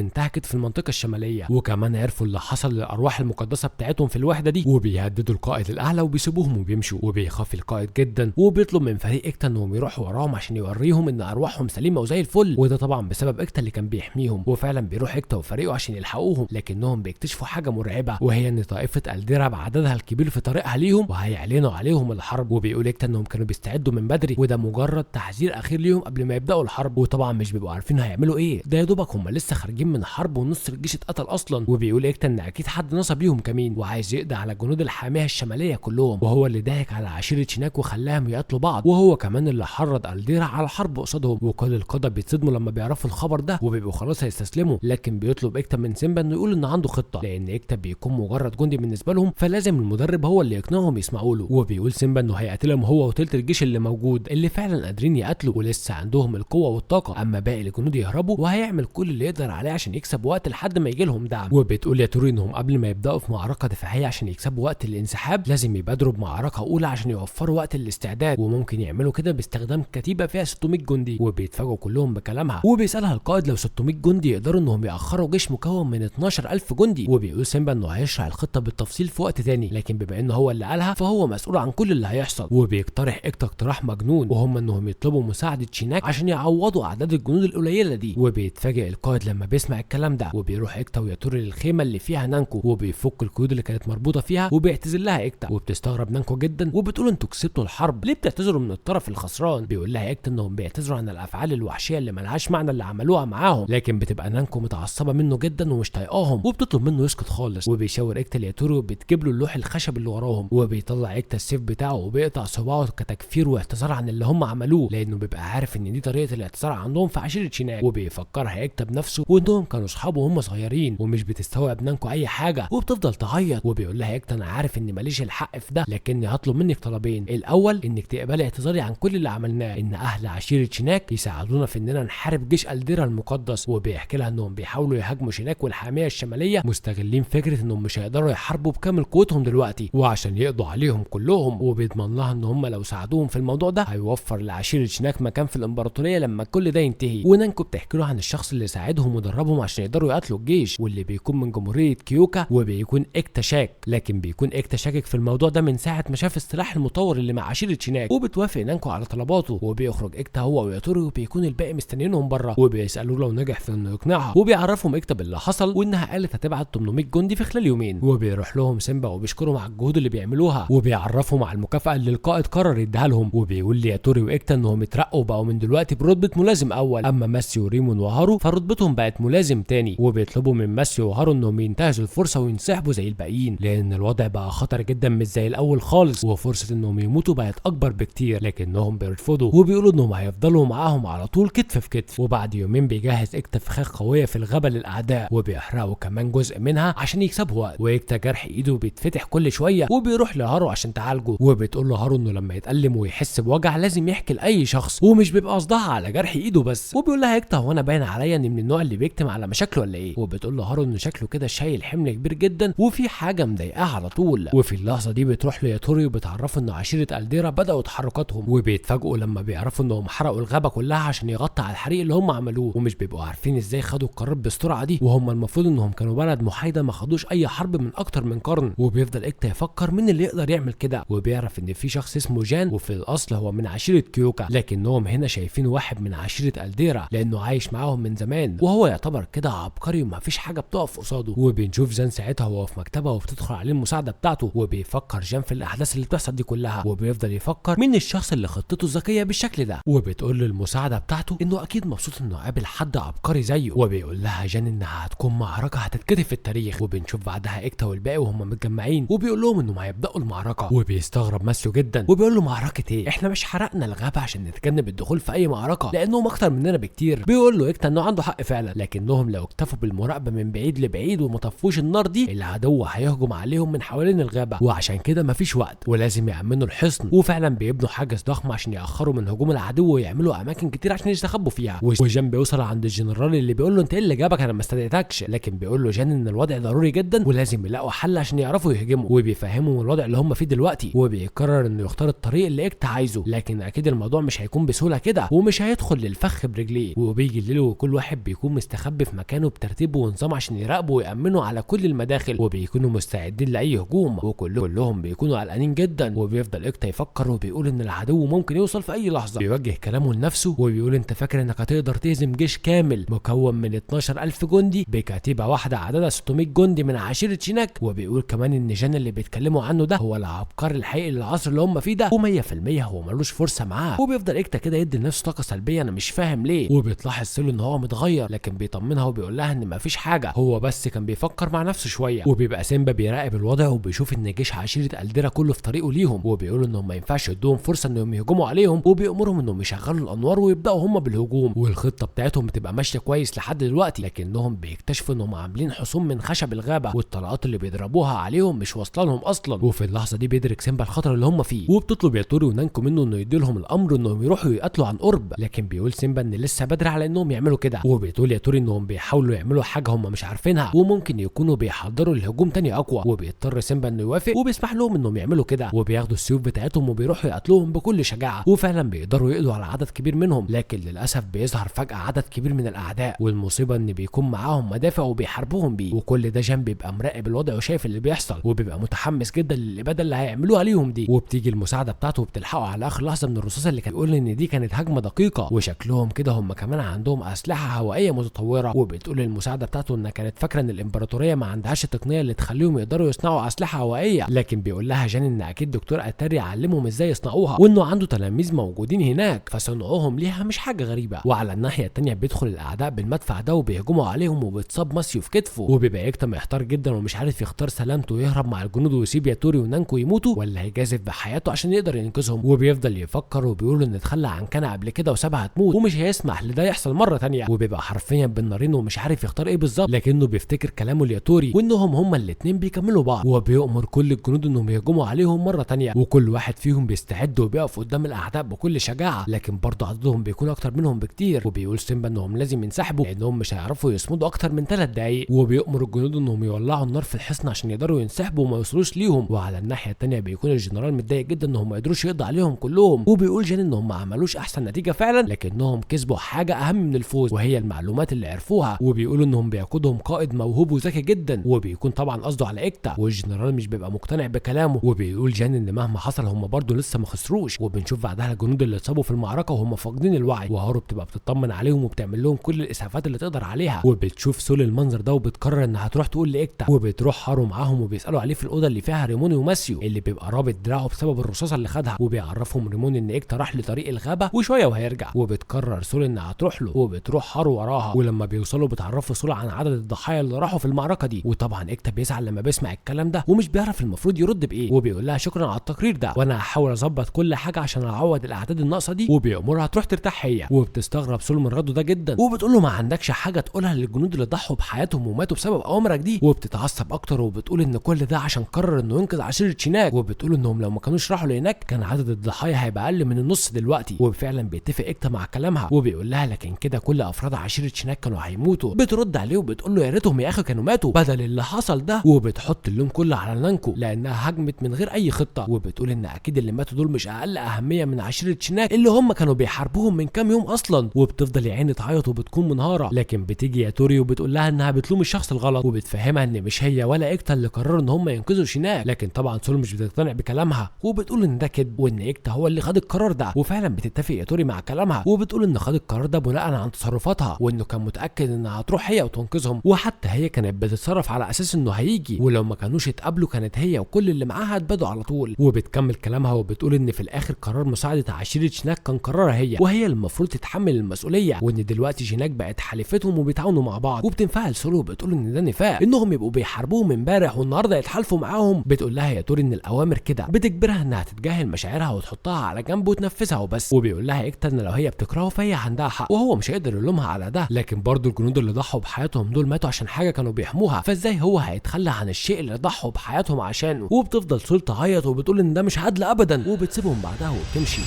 انتهكت في المنطقة الشمالية، وكمان عرفوا اللي حصل للارواح المقدسة بتاعتهم في الوحدة دي. وبيهددوا القائد الاعلى وبيسيبوهم وبيمشوا. وبيخاف القائد جدا وبيطلب من فريق اكتا انهم يروحوا وراهم عشان يوريهم ان ارواحهم سليمة وزي الفل، وده طبعا بسبب اكتا اللي كان بيحميهم. وفعلا بيروح اكتا وفريقه عشان يلحقوهم، لكنهم بيكتشفوا حاجة مرعبة، وهي ان طائفة الديرا بعددها الكبير في طريقها ليهم وهيعلنوا عليهم الحرب. وبيقول اكتا انهم كانوا بيستعدوا من بدري، وده مجرد تحذير اخير ليهم قبل ما يبداوا الحرب. وطبعا مش بيبقوا عارفين هيعملوا ايه، ده يا دوبك هم لسه خارجين من حرب ونص الجيش اتقتل اصلا. وبيقول اكتا ان اكيد حد نصب ليهم كمين وعايز يقضي على جنود الحامية الشمالية كلهم، وهو اللي ضحك على عشيره شيناك وخلاهم يقتلوا بعض، وهو كمان اللي حرض الديرا على الحرب قصادهم. وكل القادة بيتصدموا لما بيعرفوا الخبر ده وبيبقوا خلاص هيستسلموا، لكن بيطلب اكتا من سيمبا انه يقول ان عنده خطه، لان اكتا بيكون مجرد جندي بالنسبة لهم، فلازم المدرب هو اللي يقنعهم يسمعوا له. وبيقول سيمبا انه هيقتلهم هو وتلت الجيش اللي موجود اللي فعلا قادرين يقتلوا ولسه عندهم القوة والطاقة، اما باقي الجنود يهربوا، وهيعمل كل اللي يقدر عليه عشان يكسب وقت لحد ما يجي لهم دعم. وبتقول يا توري انهم قبل ما يبداوا في معركة دفاعية عشان يكسبوا وقت الانسحاب لازم يبادروا بمعركه اولى عشان يوفروا وقت الاستعداد، وممكن يعملوا كده باستخدام كتيبة فيها 600 جندي. وبيتفاجئوا كلهم بكلامها، وبيسالها القائد لو 600 جندي يقدروا انهم ياخروا جيش مكون من 12000 جندي. وبيقول سيمبا انه هيشرح الخطة بالتفصيل في وقت تاني، لكن بما انه هو اللي قالها فهو مسؤول عن كل اللي هيحصل. وبيقترح اكتا اقتراح مجنون، وهم انهم يطلبوا مساعدة شيناك عشان يعوضوا اعداد الجنود القليلة دي. وبيتفاجئ القائد لما بيسمع الكلام ده، وبيروح اكتا وياتوري للخيمه اللي فيها نانكو، وبيفك القيود اللي كانت مربوطة فيها وبيعتذر لها اكتا. وبتستغرب نانكو جدا وبتقول انتوا كسبتوا الحرب، ليه بتعتذروا من الطرف الخسران؟ بيقول لها اكتا انهم بيعتذروا عن الافعال الوحشية اللي ملهاش معنى اللي عملوها معاهم، لكن بتبقى نانكو متعصبه منه جدا ومش طايقاهم، وبتطلب منه يسكت خالص. وبيشاور اكتا لياتوري وبتجيب له اللوح الخشب اللي وراهم، وبيطلع اكتا السيف بتاعه وبيقطع صباعه كتكفير واعتذار عن اللي هم عملوه، لانه بيبقى عارف ان دي طريقه الاعتذار عندهم في عشيره شيناك. وبيفكرها اكتا بنفسه وانهم كانوا اصحابه وهم صغيرين، ومش بتستوعب نانكو اي حاجة وبتفضل تعيط. وبيقول لها اكتا انا عارف ان ماليش الحق في ده، لكني هطلب منك طلبين، الاول انك تقبلي اعتذاري عن كل اللي عملناه، ان اهل عشيره شيناك يساعدونا في اننا نحارب جيش الديرا المقدس. وبيحكي لها انهم بيحاولوا يهاجموا شيناك والحاميه الشمالية مستغلين فكرة انهم مش هيقدروا يحاربوا بكامل قوتهم دلوقتي وعشان يقضوا عليهم كلهم. وبيضمن لها ان هم لو ساعدوهم في الموضوع ده هيوفر لعشيره شيناك مكان في الامبراطورية لما كل ده ينتهي. ونانكو بتحكي له عن الشخص اللي ساعدهم ودربهم عشان يقدروا يقتلوا الجيش، واللي بيكون من جمهورية كيوكا، وبيكون اكتا شاك، لكن بيكون اكتا شاكك في الموضوع ده من ساعة ما شاف السلاح المطور اللي مع عشيره شيناك. وبتوافق نانكو على طلباته، وبيخرج اكتا هو وياتوري، وبيكون الباقي مستنيينهم بره، وبيسالوه لو نجح في انه يقنعها، وبيعرفهم اكتا باللي حصل وانها قالت هتبعت 800 جندي في خلال يومين. وبيروح لهم سيمبا وبيشكرهم على الجهود اللي بيعملوها، وبيعرفهم على المكافاة اللي القائد قرر يديها لهم. وبيقول لياتوري واكتا انهم اترقوا بقوا من دلوقتي برتبة ملازم اول، اما ماسيو وريمون وهارو فرتبتهم بقت ملازم تاني. وبيطلبوا من ماسيو وهارو انهم ينتهزوا الفرصة وينسحبوا زي الباقيين، لان الوضع بقى خطر جدا مش زي الاول خالص، وفرصه انهم يموتوا بقت اكبر بكتير، لكنهم بيرفضوا وبيقولوا انهم هيفضلوا معاهم على طول كتف في كتف. وبعد يومين بيجهز اكتا فخاخ قوية في الغابة للاعداء، وبيحرقوا كمان جزء منها عشان يكسبوا وقت. واكتا جرح ايده بيتفتح كل شوية، وبيروح لهارو عشان تعالجه، وبتقول له هارو انه لما يتألم ويحس بوجع لازم يحكي لاي شخص، ومش بيبقى قصدها على جرح ايده بس. وبيقول لها اكتا هو انا باين عليا اني من النوع اللي بيكتم على مشاكله ولا ايه؟ وبتقول له هارو انه شكله كده شايل حمل كبير جدا وفي حاجة مضايقاه على طول. وفي اللحظة دي بتروح لياتوري وبتعرفه ان عشيره الديرا بداوا تحركاتهم، وبيتفاجئوا لما بيعرفوا انهم حرقوا الغابة كلها عشان يغطوا على الحريق اللي هم عملوه، ومش بيبقوا عارفين ازاي خدوا القرار بالسرعة دي، وهم المفروض انهم كانوا بلد محايدة ما خدوش اي حرب من اكتر من قرن. وبيفضل اكتا يفكر مين اللي يقدر يعمل كده، وبيعرف ان في شخص اسمه جان، وفي الاصل هو من عشيره كيوكا، لكنهم هنا شايفين واحد من عشيره الديرا لانه عايش معاهم من زمان، وهو يعتبر كده عبقري ومفيش حاجة بتقف قصاده. وبنشوف جان ساعتها وهو في مكتبه وبتدخل عليه المساعدة بتاعته، وبيفكر جان في الاحداث اللي بتحصل دي كلها، وبيفضل يفكر مين الشخص اللي خطته ذكية بالشكل ده. وبتقول للمساعدة بتاعته انه اكيد مبسوط انه قابل حد عبقري زيه، وبيقول لها جان انها هتكون معركة هتتكتب في التاريخ. وبنشوف بعدها اكتا والباقي وهم متجمعين متجمعين، وبيقول لهم انهم هيبداوا المعركة. وبيستغرب ماسيو جدا وبيقول له معركة ايه؟ احنا مش حرقنا الغابة عشان نتجنب الدخول في اي معركة لانهم اكتر مننا بكتير. بيقول له إيكتا انه عنده حق فعلا، لكنهم لو اكتفوا بالمراقبه من بعيد لبعيد وما طفوش النار دي العدو هيهجم عليهم من حوالين الغابة، وعشان كده مفيش وقت ولازم يأمنوا الحصن. وفعلا بيبنوا حاجز ضخم عشان يأخروا من هجوم العدو ويعملوا اماكن كتير عشان يستخبوا فيها. وجان بيوصل عند الجنرال اللي بيقول له انت ايه اللي جابك، انا ما استدعيتكش. لكن بيقول له جان ان الوضع ضروري جدا ولازم يلاقوا حل عشان يعرفوا يهجموا، وبيفهمهم الوضع اللي هم فيه دلوقتي، وبيقرر انه يختار الطريق اللي إيكتا عايزه، لكن اكيد الموضوع مش هيكون بسهولة كده ومش هيدخل للفخ برجليه. وبيجي الليل وكل واحد بيكون مستخبي في مكانه بترتيب ونظام عشان يراقبوا ويأمنوا على كل المداخل، وبيكونوا مستعدين لاي هجوم، وكلهم بيكونوا قلقانين جدا. وبيفضل إيكتا يفكر وبيقول ان العدو ممكن يوصل في اي لحظة. بيوجه كلامه لنفسه وبيقول انت فاكر انك هتقدر تهزم جيش كامل مكون من 12000 جندي بكتيبه واحدة عددها 600 جندي من عشيره شيناك؟ وبيقول كمان ان جان اللي بيتكلموا عنه ده هو العبقري الحقيقي للعصر اللي هم فيه ده، و100% هو ملوش فرصة معاه. وبيفضل إيكتا كده يدي لنفسه طاقة سلبية، انا مش فاهم ليه. وبتلاحظ سولو ان هو متغير، لكن بيطمنها وبيقول لها ان مفيش حاجة، هو بس كان بيفكر مع نفسه شوية. وبيبقى سيمبا بيراقب الوضع وبيشوف ان جيش عشيره الديرا كله في طريقه ليهم، وبيقولوا انهم ما ينفعش يدوهم فرصة انهم يهجموا عليهم، وبيأمرهم انهم يشغلوا الانوار ويبداوا هم بالهجوم. والخطه بتاعتهم بتبقى ماشية كويس لحد دلوقتي، لكنهم بيكتشفوا انهم عاملين حصون من خشب الغابة والطلقات اللي بيضربوها عليهم مش واصله لهم اصلا. وفي اللحظة دي بيدرك سيمبا الخطر اللي هم فيه، وبتطلب ياتوري ونانكو منه انه يديلهم الامر انهم يروحوا يقاتلوا عن قرب، لكن بيقول سيمبا ان لسه بدري على انهم يعملوا كده. وبتقول ياتوري انهم بيحاولوا يعملوا حاجة هم مش عارفينها وممكن يكونوا بيحضروا الهجوم تاني اقوى، وبيضطر سيمبا انه يوافق وبيسمح لهم انهم يعملوا كده، وبياخدوا السيوف بتاعتهم وبيروحوا يقاتلوهم بكل شجاعة، وفعلا بيقدروا يقضوا على عدد كبير منهم. لكن للاسف بيظهر فجاة عدد كبير من الاعداء، والمصيبة ان بيكون معاهم مدافع وبيحاربوهم بيه، وكل ده جان بيبقى مراقب الوضع وشايف اللي بيحصل، وبيبقى متحمس جدا للاباده اللي هيعملوها ليهم دي. وبتيجي المساعدة بتاعته وبتلحقه على اخر لحظة من الرصاص اللي كان بيقول ان دي كانت هجمة دقيقة، وشكلهم كده هم كمان عندهم اسلحة هوائية متطورة. وبتقول المساعدة بتاعته انها كانت فاكره ان الامبراطورية ما عندهاش التقنية اللي تخليهم يقدروا يصنعوا اسلحة هوائية، لكن بيقول لها جان ان اكيد دكتور اتاري علمهم ازاي يصنعوها، وانه عنده تلاميذ موجودين هناك فصنعوهم ليها مش حاجة غريبة. وعلى الناحية الثانية بيدخل الاعداء بالمدفع ده وبيهجموا عليهم، وبيتصاب ماسيو في كتفه، وبيبقى إيكتا محتار جدا ومش عارف يختار سلامته ويهرب مع الجنود ويسيب ياتوري ونانكو يموتوا، ولا هيجازف بحياته عشان يقدر ينقذهم. وبيفضل يفكر وبيقول ان اتخلى عن كانا قبل كده وسابها تموت ومش هيسمح لده يحصل مرة ثانية، وبيبقى حرفيا بين نارين ومش عارف يختار ايه بالظبط، لكنه بيفتكر كلامه لياتوري وانهم هما الاثنين بيكملوا بعض، وبيؤمر كل الجنود انهم يهجموا عليهم مرة ثانية، وكل واحد فيهم بيستعد وبيقف قدام الاعداء بكل شجاعة، لكن برضه عددهم بيكون اكتر منهم بكتير. وبيقول سيمبا انهم لازم ينسحبوا لانهم مش هيعرفوا يصمدوا اكتر من 3 دقايق، وبيؤمر الجنود انهم يولعوا النار في الحصن عشان يقدروا ينسحبوا وما يوصلوش ليهم. وعلى الناحية الثانية بيكون الجنرال متضايق جدا انهم ما قدروش يقضوا عليهم كلهم، وبيقول جان انهم ما عملوش احسن نتيجة فعلا، لكنهم كسبوا حاجة اهم من الفوز وهي المعلومات اللي عرفوها، وبيقولوا انهم بيقودهم قائد موهوب وذكي جدا، وبيكون طبعا قصده على إيكتا. والجنرال مش بيبقى مقتنع بكلامه، وبيقول جان ان مهما حصل هم برضه لسه ما خسروش. وبنشوف بعدها الجنود اللي اتصابوا في المعركة وهم فاقدين الوعي، وهارو بتبقى بتطمن عليهم وبتعمل لهم كل الاسعافات اللي تقدر عليها. وبتشوف سول المنظر ده وبتقرر انها هتروح تقول لايكتا، وبتروح هارو معاهم وبيسالوا عليه في الاوضة اللي فيها ريموني وماسيو اللي بيبقى رابط دراعه بسبب الرصاصة اللي خدها، وبيعرفهم ريموني ان إيكتا راح لطريق الغابة وشوية وهيرجع. وبتقرر سول انها هتروح له، وبتروح هارو وراها، ولما بيوصلوا بتعرفوا سول عن عدد الضحايا اللي راحوا في المعركة دي. وطبعا إيكتا بيزعل لما بيسمع الكلام ده ومش بيعرف المفروض يرد بايه، وبيقول لها شكرا على التقرير ده وانا هحاول اظبط كل حاجة عشان اعوض الاعداد الناقصة دي، وبيأمرها تروح ترتاح هي. وبتستغرب سول من رده ده جدا، وبتقول له ما عندكش حاجة تقولها للجنود اللي ضحوا بحياتهم وماتوا بسبب اوامرك دي. وبتتعصب اكتر وبتقول ان كل ده عشان قرر انه ينقذ عشيره شيناك، وبتقول انهم لو ما كانوش راحوا لهناك كان عدد الضحايا هيبقى اقل من النص دلوقتي. وفعلا بيتفق إيكتا مع كلامها وبيقول لها لكن كده كل افراد عشيره شيناك كانوا هيموتوا. بترد عليه وبتقول له يا ريتهم يا اخي كانوا ماتوا بدل اللي حصل ده، وبتحط اللوم كله على نانكو لانها هجمت من غير اي خطه، وبتقول ان اكيد اللي ماتوا دول مش اقل اهمية من عشيره شيناك اللي هم كانوا بيحاربوهم من كام يوم اصلا. وبتفضل يا عيني تعيط وبتكون منهاره، لكن بتيجي ياتوري وبتقول لها انها بتلوم الشخص الغلط، وبتفهمها ان مش هي ولا إيكتا اللي قرروا ان هم ينقذوا شيناك، لكن طبعا سول مش بتقتنع بكلامها وبتقول ان ده كذب وان إيكتا هو اللي خد القرار ده. وفعلا بتتفق ياتوري مع كلامها وبتقول ان خد القرار ده بناء عن تصرفاتها، وانه كان متاكد انها هتروح هي وتنقذهم، وحتى هي كانت بتتصرف على اساس انه هيجي، ولو ما كانوش اتقابلوا كانت هي وكل اللي معاها اتبادوا على طول. وبتكمل كلامها وبتقول ان في الاخر قرار مساعدة عشيره شيناك كان قرارها هي، وهي المفروض تتحمل المسؤولية، وان دلوقتي شيناك بقت حليفتهم وبيتعاونوا مع بعض. وبتنفعل سولو وبتقول ان ده نفاق انهم يبقوا بيحاربوهم امبارح والنهارده يتحالفوا معاهم. بتقول لها ياتوري ان الاوامر كده بتجبرها انها تتجاهل مشاعرها وتحطها على جنب وتنفذها وبس. وبيقول لها إيكتا ان لو هي بتكرهه فهي عندها حق وهو مش هيقدر يلومها على ده، لكن برضه الجنود اللي ضحوا بحياتهم دول ماتوا عشان حاجة كانوا بيحموها، فازاي هو هيتخلى عن الشيء اللي ضحوا بحياتهم عشانه؟ وبتفضل سول تعيط وبتقول ان ده مش عدل ابدا، وبتسيبهم بعدها وبتمشي.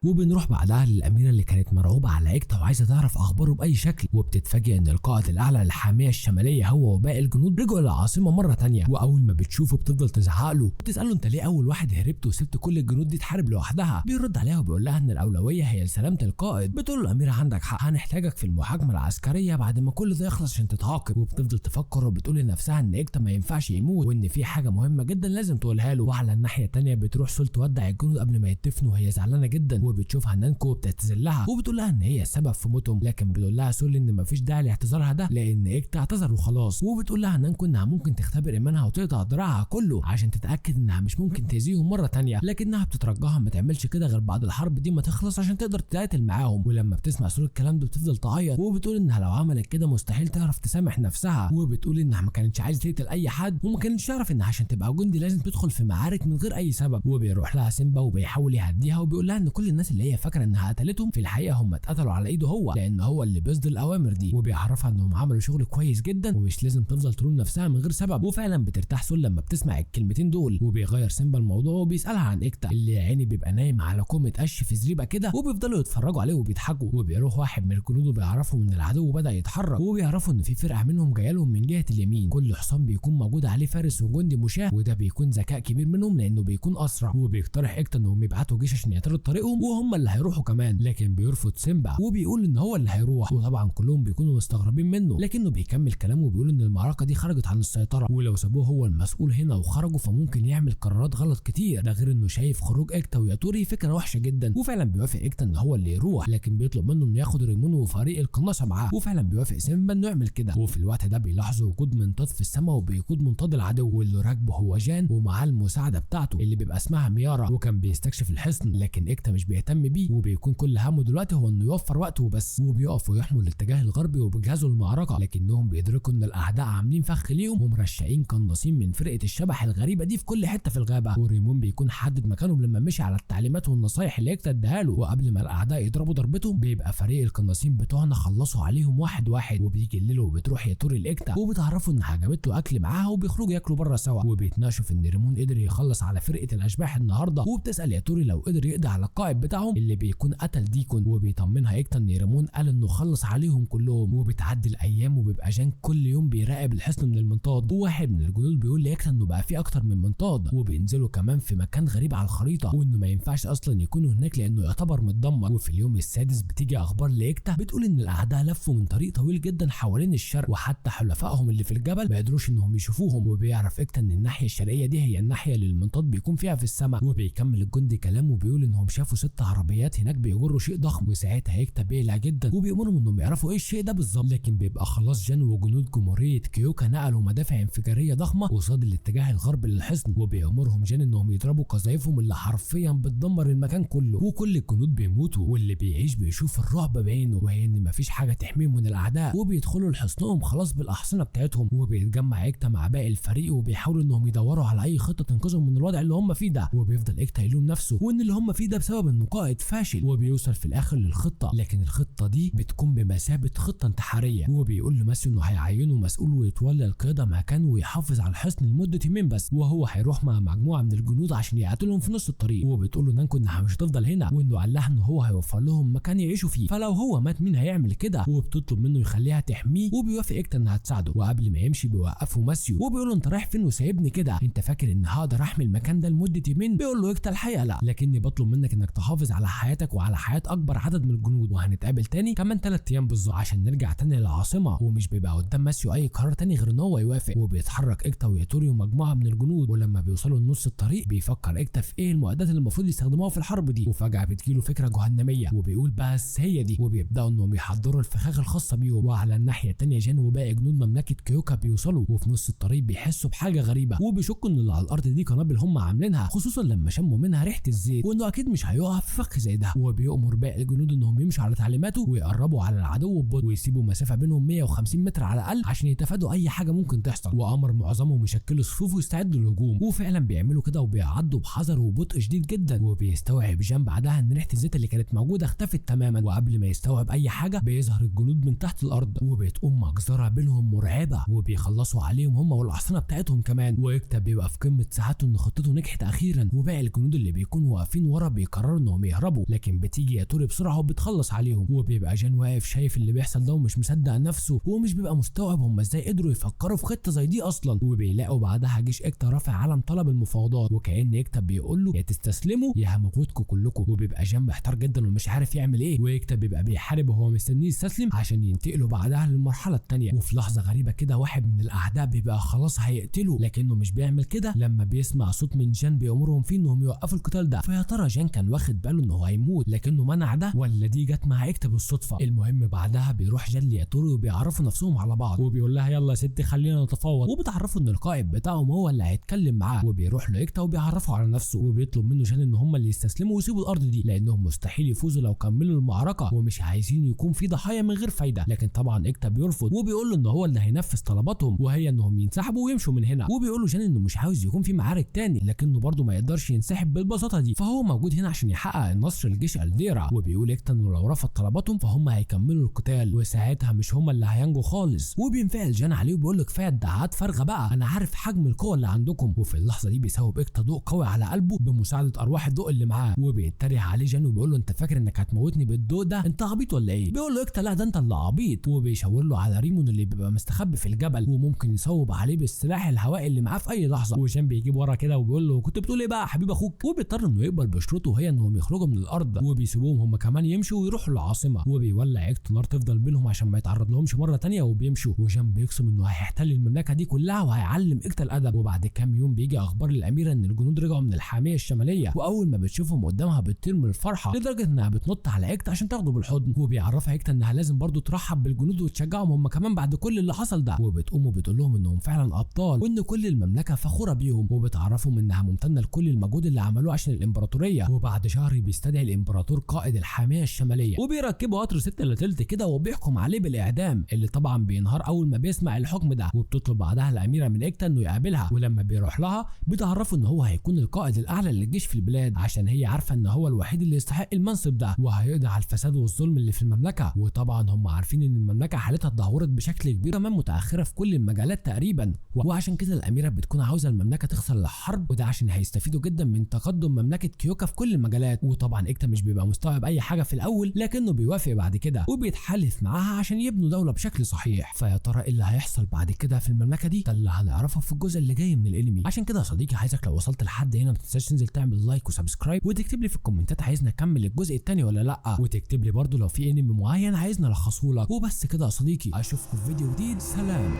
وبنروح بعدها للأميرة اللي كانت مرعوبة على إيكتا وعايزة تعرف أخباره بأي شكل، وبتتفاجئ إن القائد الأعلى للحامية الشمالية هو وباقي الجنود رجعوا للعاصمة مرة تانية. وأول ما بتشوفه بتفضل تزعق له وبتسأله أنت ليه أول واحد هربت وسبت كل الجنود دي تحارب لوحدها؟ بيرد عليها وبيقول لها إن الأولوية هي لسلامة القائد. بتقول له الأميرة عندك حق، هنحتاجك في المحاكمة العسكرية بعد ما كل ده يخلص عشان تتعاقب. وبتفضل تفكر وبتقول لنفسها إن إيكتا ما ينفعش يموت وإن في حاجة مهمة جدا لازم تقولها له. وعلى الناحية التانية بتروح سول تودع الجنود قبل ما يتفنوا وهي زعلانة جدا، وبتشوفها نانكو وبتعتذر لها وبتقول لها ان هي السبب في موتهم، لكن بتقول لها سول ان مفيش داعي لاعتذارها ده لان إيكتا اعتذر وخلاص. وبتقول لها نانكو انها ممكن تختبر ايمانها وتقطع دراعها كله عشان تتاكد انها مش ممكن تاذيهم مرة تانية، لكنها بتترجاها ما تعملش كده غير بعد الحرب دي ما تخلص عشان تقدر تقاتل معاهم. ولما بتسمع سول الكلام ده بتفضل تعيط وبتقول انها لو عملت كده مستحيل تعرف تسامح نفسها، وبتقول انها ما كانتش عايزه تقتل اي حد وما كانتش تعرف انها عشان تبقى جندي لازم تدخل في معارك من غير اي سبب. وبيروح لها سيمبا وبيحاول يهديها وبيقول لها ان كل الناس اللي هي فاكره انها قتلتهم في الحقيقة هم اتقتلوا على ايده هو، لان هو اللي بيصدر الاوامر دي، وبيعرفها انهم عملوا شغل كويس جدا ومش لازم تفضل تلوم نفسها من غير سبب. وفعلا بترتاح سول لما بتسمع الكلمتين دول. وبيغير سيمبا الموضوع وبيسالها عن إيكتا اللي يا عيني بيبقى نايم على كومة قش في زريبه كده، وبيفضلوا يتفرجوا عليه وبيضحكوا. وبيروح واحد من الجنود وبيعرفوا ان العدو بدا يتحرك، وبيعرفوا ان في فرقه منهم جاية لهم من جهة اليمين، كل حصان بيكون موجود عليه فارس وجندي مشاه، وده بيكون ذكاء كبير منهم لانه بيكون اسرع. وبيقترح إيكتا انهم يبعتوا جيش عشان يعترضوا طريقهم وهم اللي هيروحوا كمان، لكن بيرفض سيمبا وبيقول ان هو اللي هيروح، وطبعا كلهم بيكونوا مستغربين منه، لكنه بيكمل كلامه وبيقول ان المعركة دي خرجت عن السيطرة ولو سابوه هو المسؤول هنا وخرجوا فممكن يعمل قرارات غلط كتير، ده غير انه شايف خروج إيكتا وياتوري فكرة وحشة جدا. وفعلا بيوافق إيكتا ان هو اللي يروح، لكن بيطلب منه انه ياخد ريمون وفريق القناصه معاه، وفعلا بيوافق سيمبا انه يعمل كده. وفي الوقت ده بيلاحظوا وجود منطاد في السماء وبيقود منطاد العدو واللي راكبه هو جان ومعاه المساعدة بتاعته اللي بيبقى اسمها ميارا، وكان بيستكشف الحصن لكن إيكتا مش بيهتم بيه، وبيكون كل همه دلوقتي هو انه يوفر وقته وبس. وبيقف ويحمل الاتجاه الغربي وبيجهزوا المعركة، لكنهم بيدركوا ان الاعداء عاملين فخ ليهم ومرشقين قناصين من فرقه الشبح الغريبة دي في كل حتة في الغابة. وريمون بيكون حدد مكانهم لما مشي على التعليمات والنصايح اللي إيكتا اداها له، وقبل ما الاعداء يضربوا ضربتهم بيبقى فريق القناصين بتوعنا خلصوا عليهم واحد واحد. وبيجي الليل وبتروح ياتوري لايكتا وبتعرفوا انها جابت له اكل معاها وبيخرجوا ياكلوا بره سوا، وبيتناقشوا في ان ريمون قدر يخلص على فرقه الاشباح النهارده، وبتسال ياتوري لو قدر يقضي على القائد بتاعهم اللي بيكون قتل ديكون، وبيطمنها إيكتا ان ريمون قال انه خلص عليهم كلهم. وبتعدي الايام وبيبقى جان كل يوم بيراقب الحصن من المنطاد، وواحد من الجنود بيقول لايكتا انه بقى فيه اكتر من منطاد، وبينزلوا كمان في مكان غريب على الخريطة وانه ما ينفعش اصلا يكونوا هناك لانه يعتبر متدمر. وفي اليوم السادس بتيجي اخبار لايكتا بتقول ان الاعداء لفوا من طريق طويل جدا حوالين الشرق، وحتى حلفائهم اللي في الجبل ما يقدروش انهم يشوفوهم. وبيعرف إيكتا ان الناحية الشرقية دي هي الناحية اللي المنطاد بيكون فيها في السماء. وبيكمل الجندي كلامه وبيقول انهم شافوا 6 عربيات هناك بيجروا شيء ضخم، وساعتها إيكتا بيقلق جدا وبيأمرهم انهم يعرفوا ايه الشيء ده بالظبط، لكن بيبقى خلاص جان وجنود جمهورية كيوكا نقلوا مدافع انفجاريه ضخمة قصاد الاتجاه الغربي للحصن، وبيأمرهم جان انهم يضربوا قذايفهم اللي حرفيا بتدمر المكان كله، وكل الجنود بيموتوا واللي بيعيش بيشوف الرعب بعينه، وهي ان مفيش حاجة تحميهم من الاعداء، وبيدخلوا لحصنهم خلاص بالاحصنه بتاعتهم. وبيتجمع إيكتا مع باقي الفريق وبيحاولوا انهم يدوروا على اي خطه تنقذهم من الوضع اللي هم فيه ده، وبيفضل إيكتا يلوم نفسه وان اللي هم فيه ده بسبب انه قائد فاشل، وبيوصل في الاخر للخطه، لكن الخطة دي بتكون بمثابة خطه انتحارية. وبيقول لماسيو انه هيعينه مسؤول ويتولى القيادة مكانه ويحافظ على الحصن لمدة يومين بس، وهو هيروح مع مجموعة من الجنود عشان يقاتلهم في نص الطريق. وبتقول له نانكو انها مش هتفضل هنا، وانه قال لها ان هو هيوفر لهم مكان يعيشوا فيه، فلو هو مات مين هيعمل كده؟ وبتطلب منه يخليها تحميه، وبيوافق إيكتا انها تساعده. وقبل ما يمشي بيوقفه ماسيو وبيقول له انت رايح فين وسايبني كده؟ انت فاكر ان هقدر احمي المكان ده لمدة يومين؟ بيقول له إيكتا الحقيقة لا، لكني بطلب منك انك تحافظ على حياتك وعلى حياة اكبر عدد من الجنود، وهنتقابل تاني كمان 3 ايام بالظبط عشان نرجع تاني للعاصمه. ومش بيبقى قدام ماسيو اي قرار تاني غير ان هو يوافق. وبيتحرك إيكتا وياتوري ومجموعة من الجنود، ولما بيوصلوا لنص الطريق بيفكر إيكتا في ايه المعدات اللي المفروض يستخدموها في الحرب دي، وفجاة بتجيله فكرة جهنميه وبيقول بس هي دي، وبيبداوا انهم يحضروا الفخاخ الخاصة بيهم. وعلى الناحية التانية جان وباقي جنود مملكة كيوكا بيوصلوا، وفي نص الطريق بيحسوا بحاجة غريبة وبيشكوا ان اللي على الارض دي قنابل هم عاملينها، خصوصا لما شموا منها ريحه الزيت، وانه اكيد مش هيقع يقع في فخ زي ده. وبيأمر باقي الجنود انهم يمشوا على تعليماته ويقربوا على العدو ببطء ويسيبوا مسافة بينهم 150 متر على الاقل عشان يتفادوا اي حاجة ممكن تحصل. وامر معظمهم يشكلوا صفوف ويستعدوا للهجوم، وفعلا بيعملوا كده وبيعدوا بحذر وبطء شديد جدا. وبيستوعب جان بعدها ان ريحه الزيت اللي كانت موجودة اختفت تماما، وقبل ما يستوعب اي حاجة بيظهر الجنود من تحت الارض وبتقوم مجزرة بينهم مرعبة وبيخلصوا عليهم هم والاحصنه بتاعتهم كمان. واكتا بيبقى في قمة سعادته ان خطته نجحت اخيرا، وباقي الجنود اللي بيكونوا واقفين ورا بيقرروا انهم يهربوا، لكن بتيجي ياتوري بسرعة وبتخلص عليهم. وبيبقى جان واقف شايف اللي بيحصل ده ومش مصدق نفسه ومش بيبقى مستوعب هم ازاي قدروا يفكروا في خطه زي دي اصلا. وبيلاقوا بعدها جيش اكتا رافع علم طلب المفاوضات، وكأن اكتا بيقول له يا تستسلموا يا هموتكم كلكم. وبيبقى جان محتار جدا ومش عارف يعمل ايه، واكتا بيبقى بيحارب وهو مستنيه يستسلم عشان ينتقلوا بعدها للمرحلة الثانية. وفي لحظة غريبة كده واحد من الاعداء بيبقى خلاص هيقتله، لكنه مش بيعمل كده لما بيسمع صوت من جان بيأمرهم فيه انهم يوقفوا القتال ده. فيا ترى جان كان واخد باله انه هيموت لكنه منع ده، ولا دي جت مع اكتا بالصدفة؟ المهم بعدها بيروح جان لياتوري وبيعرفوا نفسهم على بعض، وبيقول لها يلا يا ستي خلينا نتفاوض، وبتعرفوا ان القائد بتاعهم هو اللي هيتكلم معاه. وبيروح لاكتا وبيعرفه على نفسه، وبيطلب منه جان ان هم اللي يستسلموا ويسيبوا الارض دي لانهم مستحيل يفوزوا لو كملوا المعركة ومش عايزين يكون في ضحايا من غير فايده. لكن طبعا اكتا بيرفض وبيقول له ان هو اللي هينفذ طلباتهم، وهي انهم ينسحبوا ويمشوا من هنا. وبيقول له جان انه مش عاوز يكون في معارك تاني، لكنه برضه ما يقدرش ينسحب بالبساطة دي، فهو موجود هنا عشان يحقق النصر لجيش الديرا. وبيقول اكتا انه لو رفض طلباتهم فهم هيكملوا القتال وساعتها مش هم اللي هينجوا خالص. وبينفعل جان عليه وبيقول له كفاية ادعاءات فارغة بقى، انا عارف حجم القوة اللي عندكم. وفي اللحظة دي بيساوب اكتا ضوء قوي على قلبه بمساعدة ارواح الضوء اللي معاه، وبيتريق عليه جان وبيقول له انت فاكر انك هتموتني بالضوء ده؟ انت عبيط ولا ايه؟ بيقول له اكتا لا ده انت اللي عبيط، وبيشاور له على ريمون اللي بيبقى مستخبي في الجبل وممكن يصوب عليه بالسلاح الهوائي اللي معاه في اي لحظة. وجان بيجيب ورا كده وبيقول له كنت بتقول ايه بقى يا حبيب اخوك؟ وبيضطر انه يقبل بشروطه وهي انهم يخرجوا من الارض، وبيسيبوهم هم كمان يمشوا ويروحوا للعاصمه. وبيولع اكتا نار تفضل بينهم عشان ما يتعرض لهمش مرة ثانية وبيمشوا. وجان بيقسم انه هيحتل المملكة دي كلها وهيعلم اكتا الادب. وبعد كام يوم بيجي اخبار للاميره ان الجنود رجعوا من الحامية الشمالية، واول ما بتشوفهم قدامها بتطير من الفرحة لدرجة انها بتنط على اكتا عشان تاخده بالحضن. وبيعرفها اكتا انها لازم برضو ترحب بالجنود وتشجعهم هم كمان بعد كل اللي حصل ده. وبتقوم وبتقول لهم انهم فعلا ابطال وان كل المملكة فخورة بيهم، وبتعرفهم انها ممتنة لكل المجهود اللي عملوه عشان الامبراطورية. وبعد شهر بيستدعي الامبراطور قائد الحامية الشمالية وبيركبوا قطر 6 الا تلت كده وبيحكم عليه بالاعدام، اللي طبعا بينهار اول ما بيسمع الحكم ده. وبتطلب بعدها الاميرة من اكتا انه يقابلها، ولما بيروح لها بتعرفه ان هو هيكون القائد الاعلى للجيش في البلاد عشان هي عارفه ان هو الوحيد اللي يستحق المنصب ده وهيقضي على الفساد والظلم اللي في المملكة. وطبعا هم عارفين ان المملكة حالتها اتدهورت بشكل كبير كمان متاخرة في كل المجالات تقريبا، وعشان كده الاميرة بتكون عاوزه المملكة تخسر الحرب، وده عشان هيستفيدوا جدا من تقدم مملكة كيوكا في كل المجالات. وطبعا اكتا مش بيبقى مستوعب اي حاجة في الاول، لكنه بيوافق بعد كده وبيتحالف معاها عشان يبنوا دولة بشكل صحيح. فيا ترى ايه اللي هيحصل بعد كده في المملكة دي؟ ده اللي هنعرفه في الجزء اللي جاي من الانمي. عشان كده يا صديقي عايزك لو وصلت لحد هنا ما تنساش تنزل تعمل like و subscribe وتكتب لي في الكومنتات عايزنا اكمل الجزء الثاني ولا لا، وتكتب لي برده لو في انمي معين عايزنا الخصه لك. وبس كده يا صديقي، اشوفكم في فيديو جديد. سلام.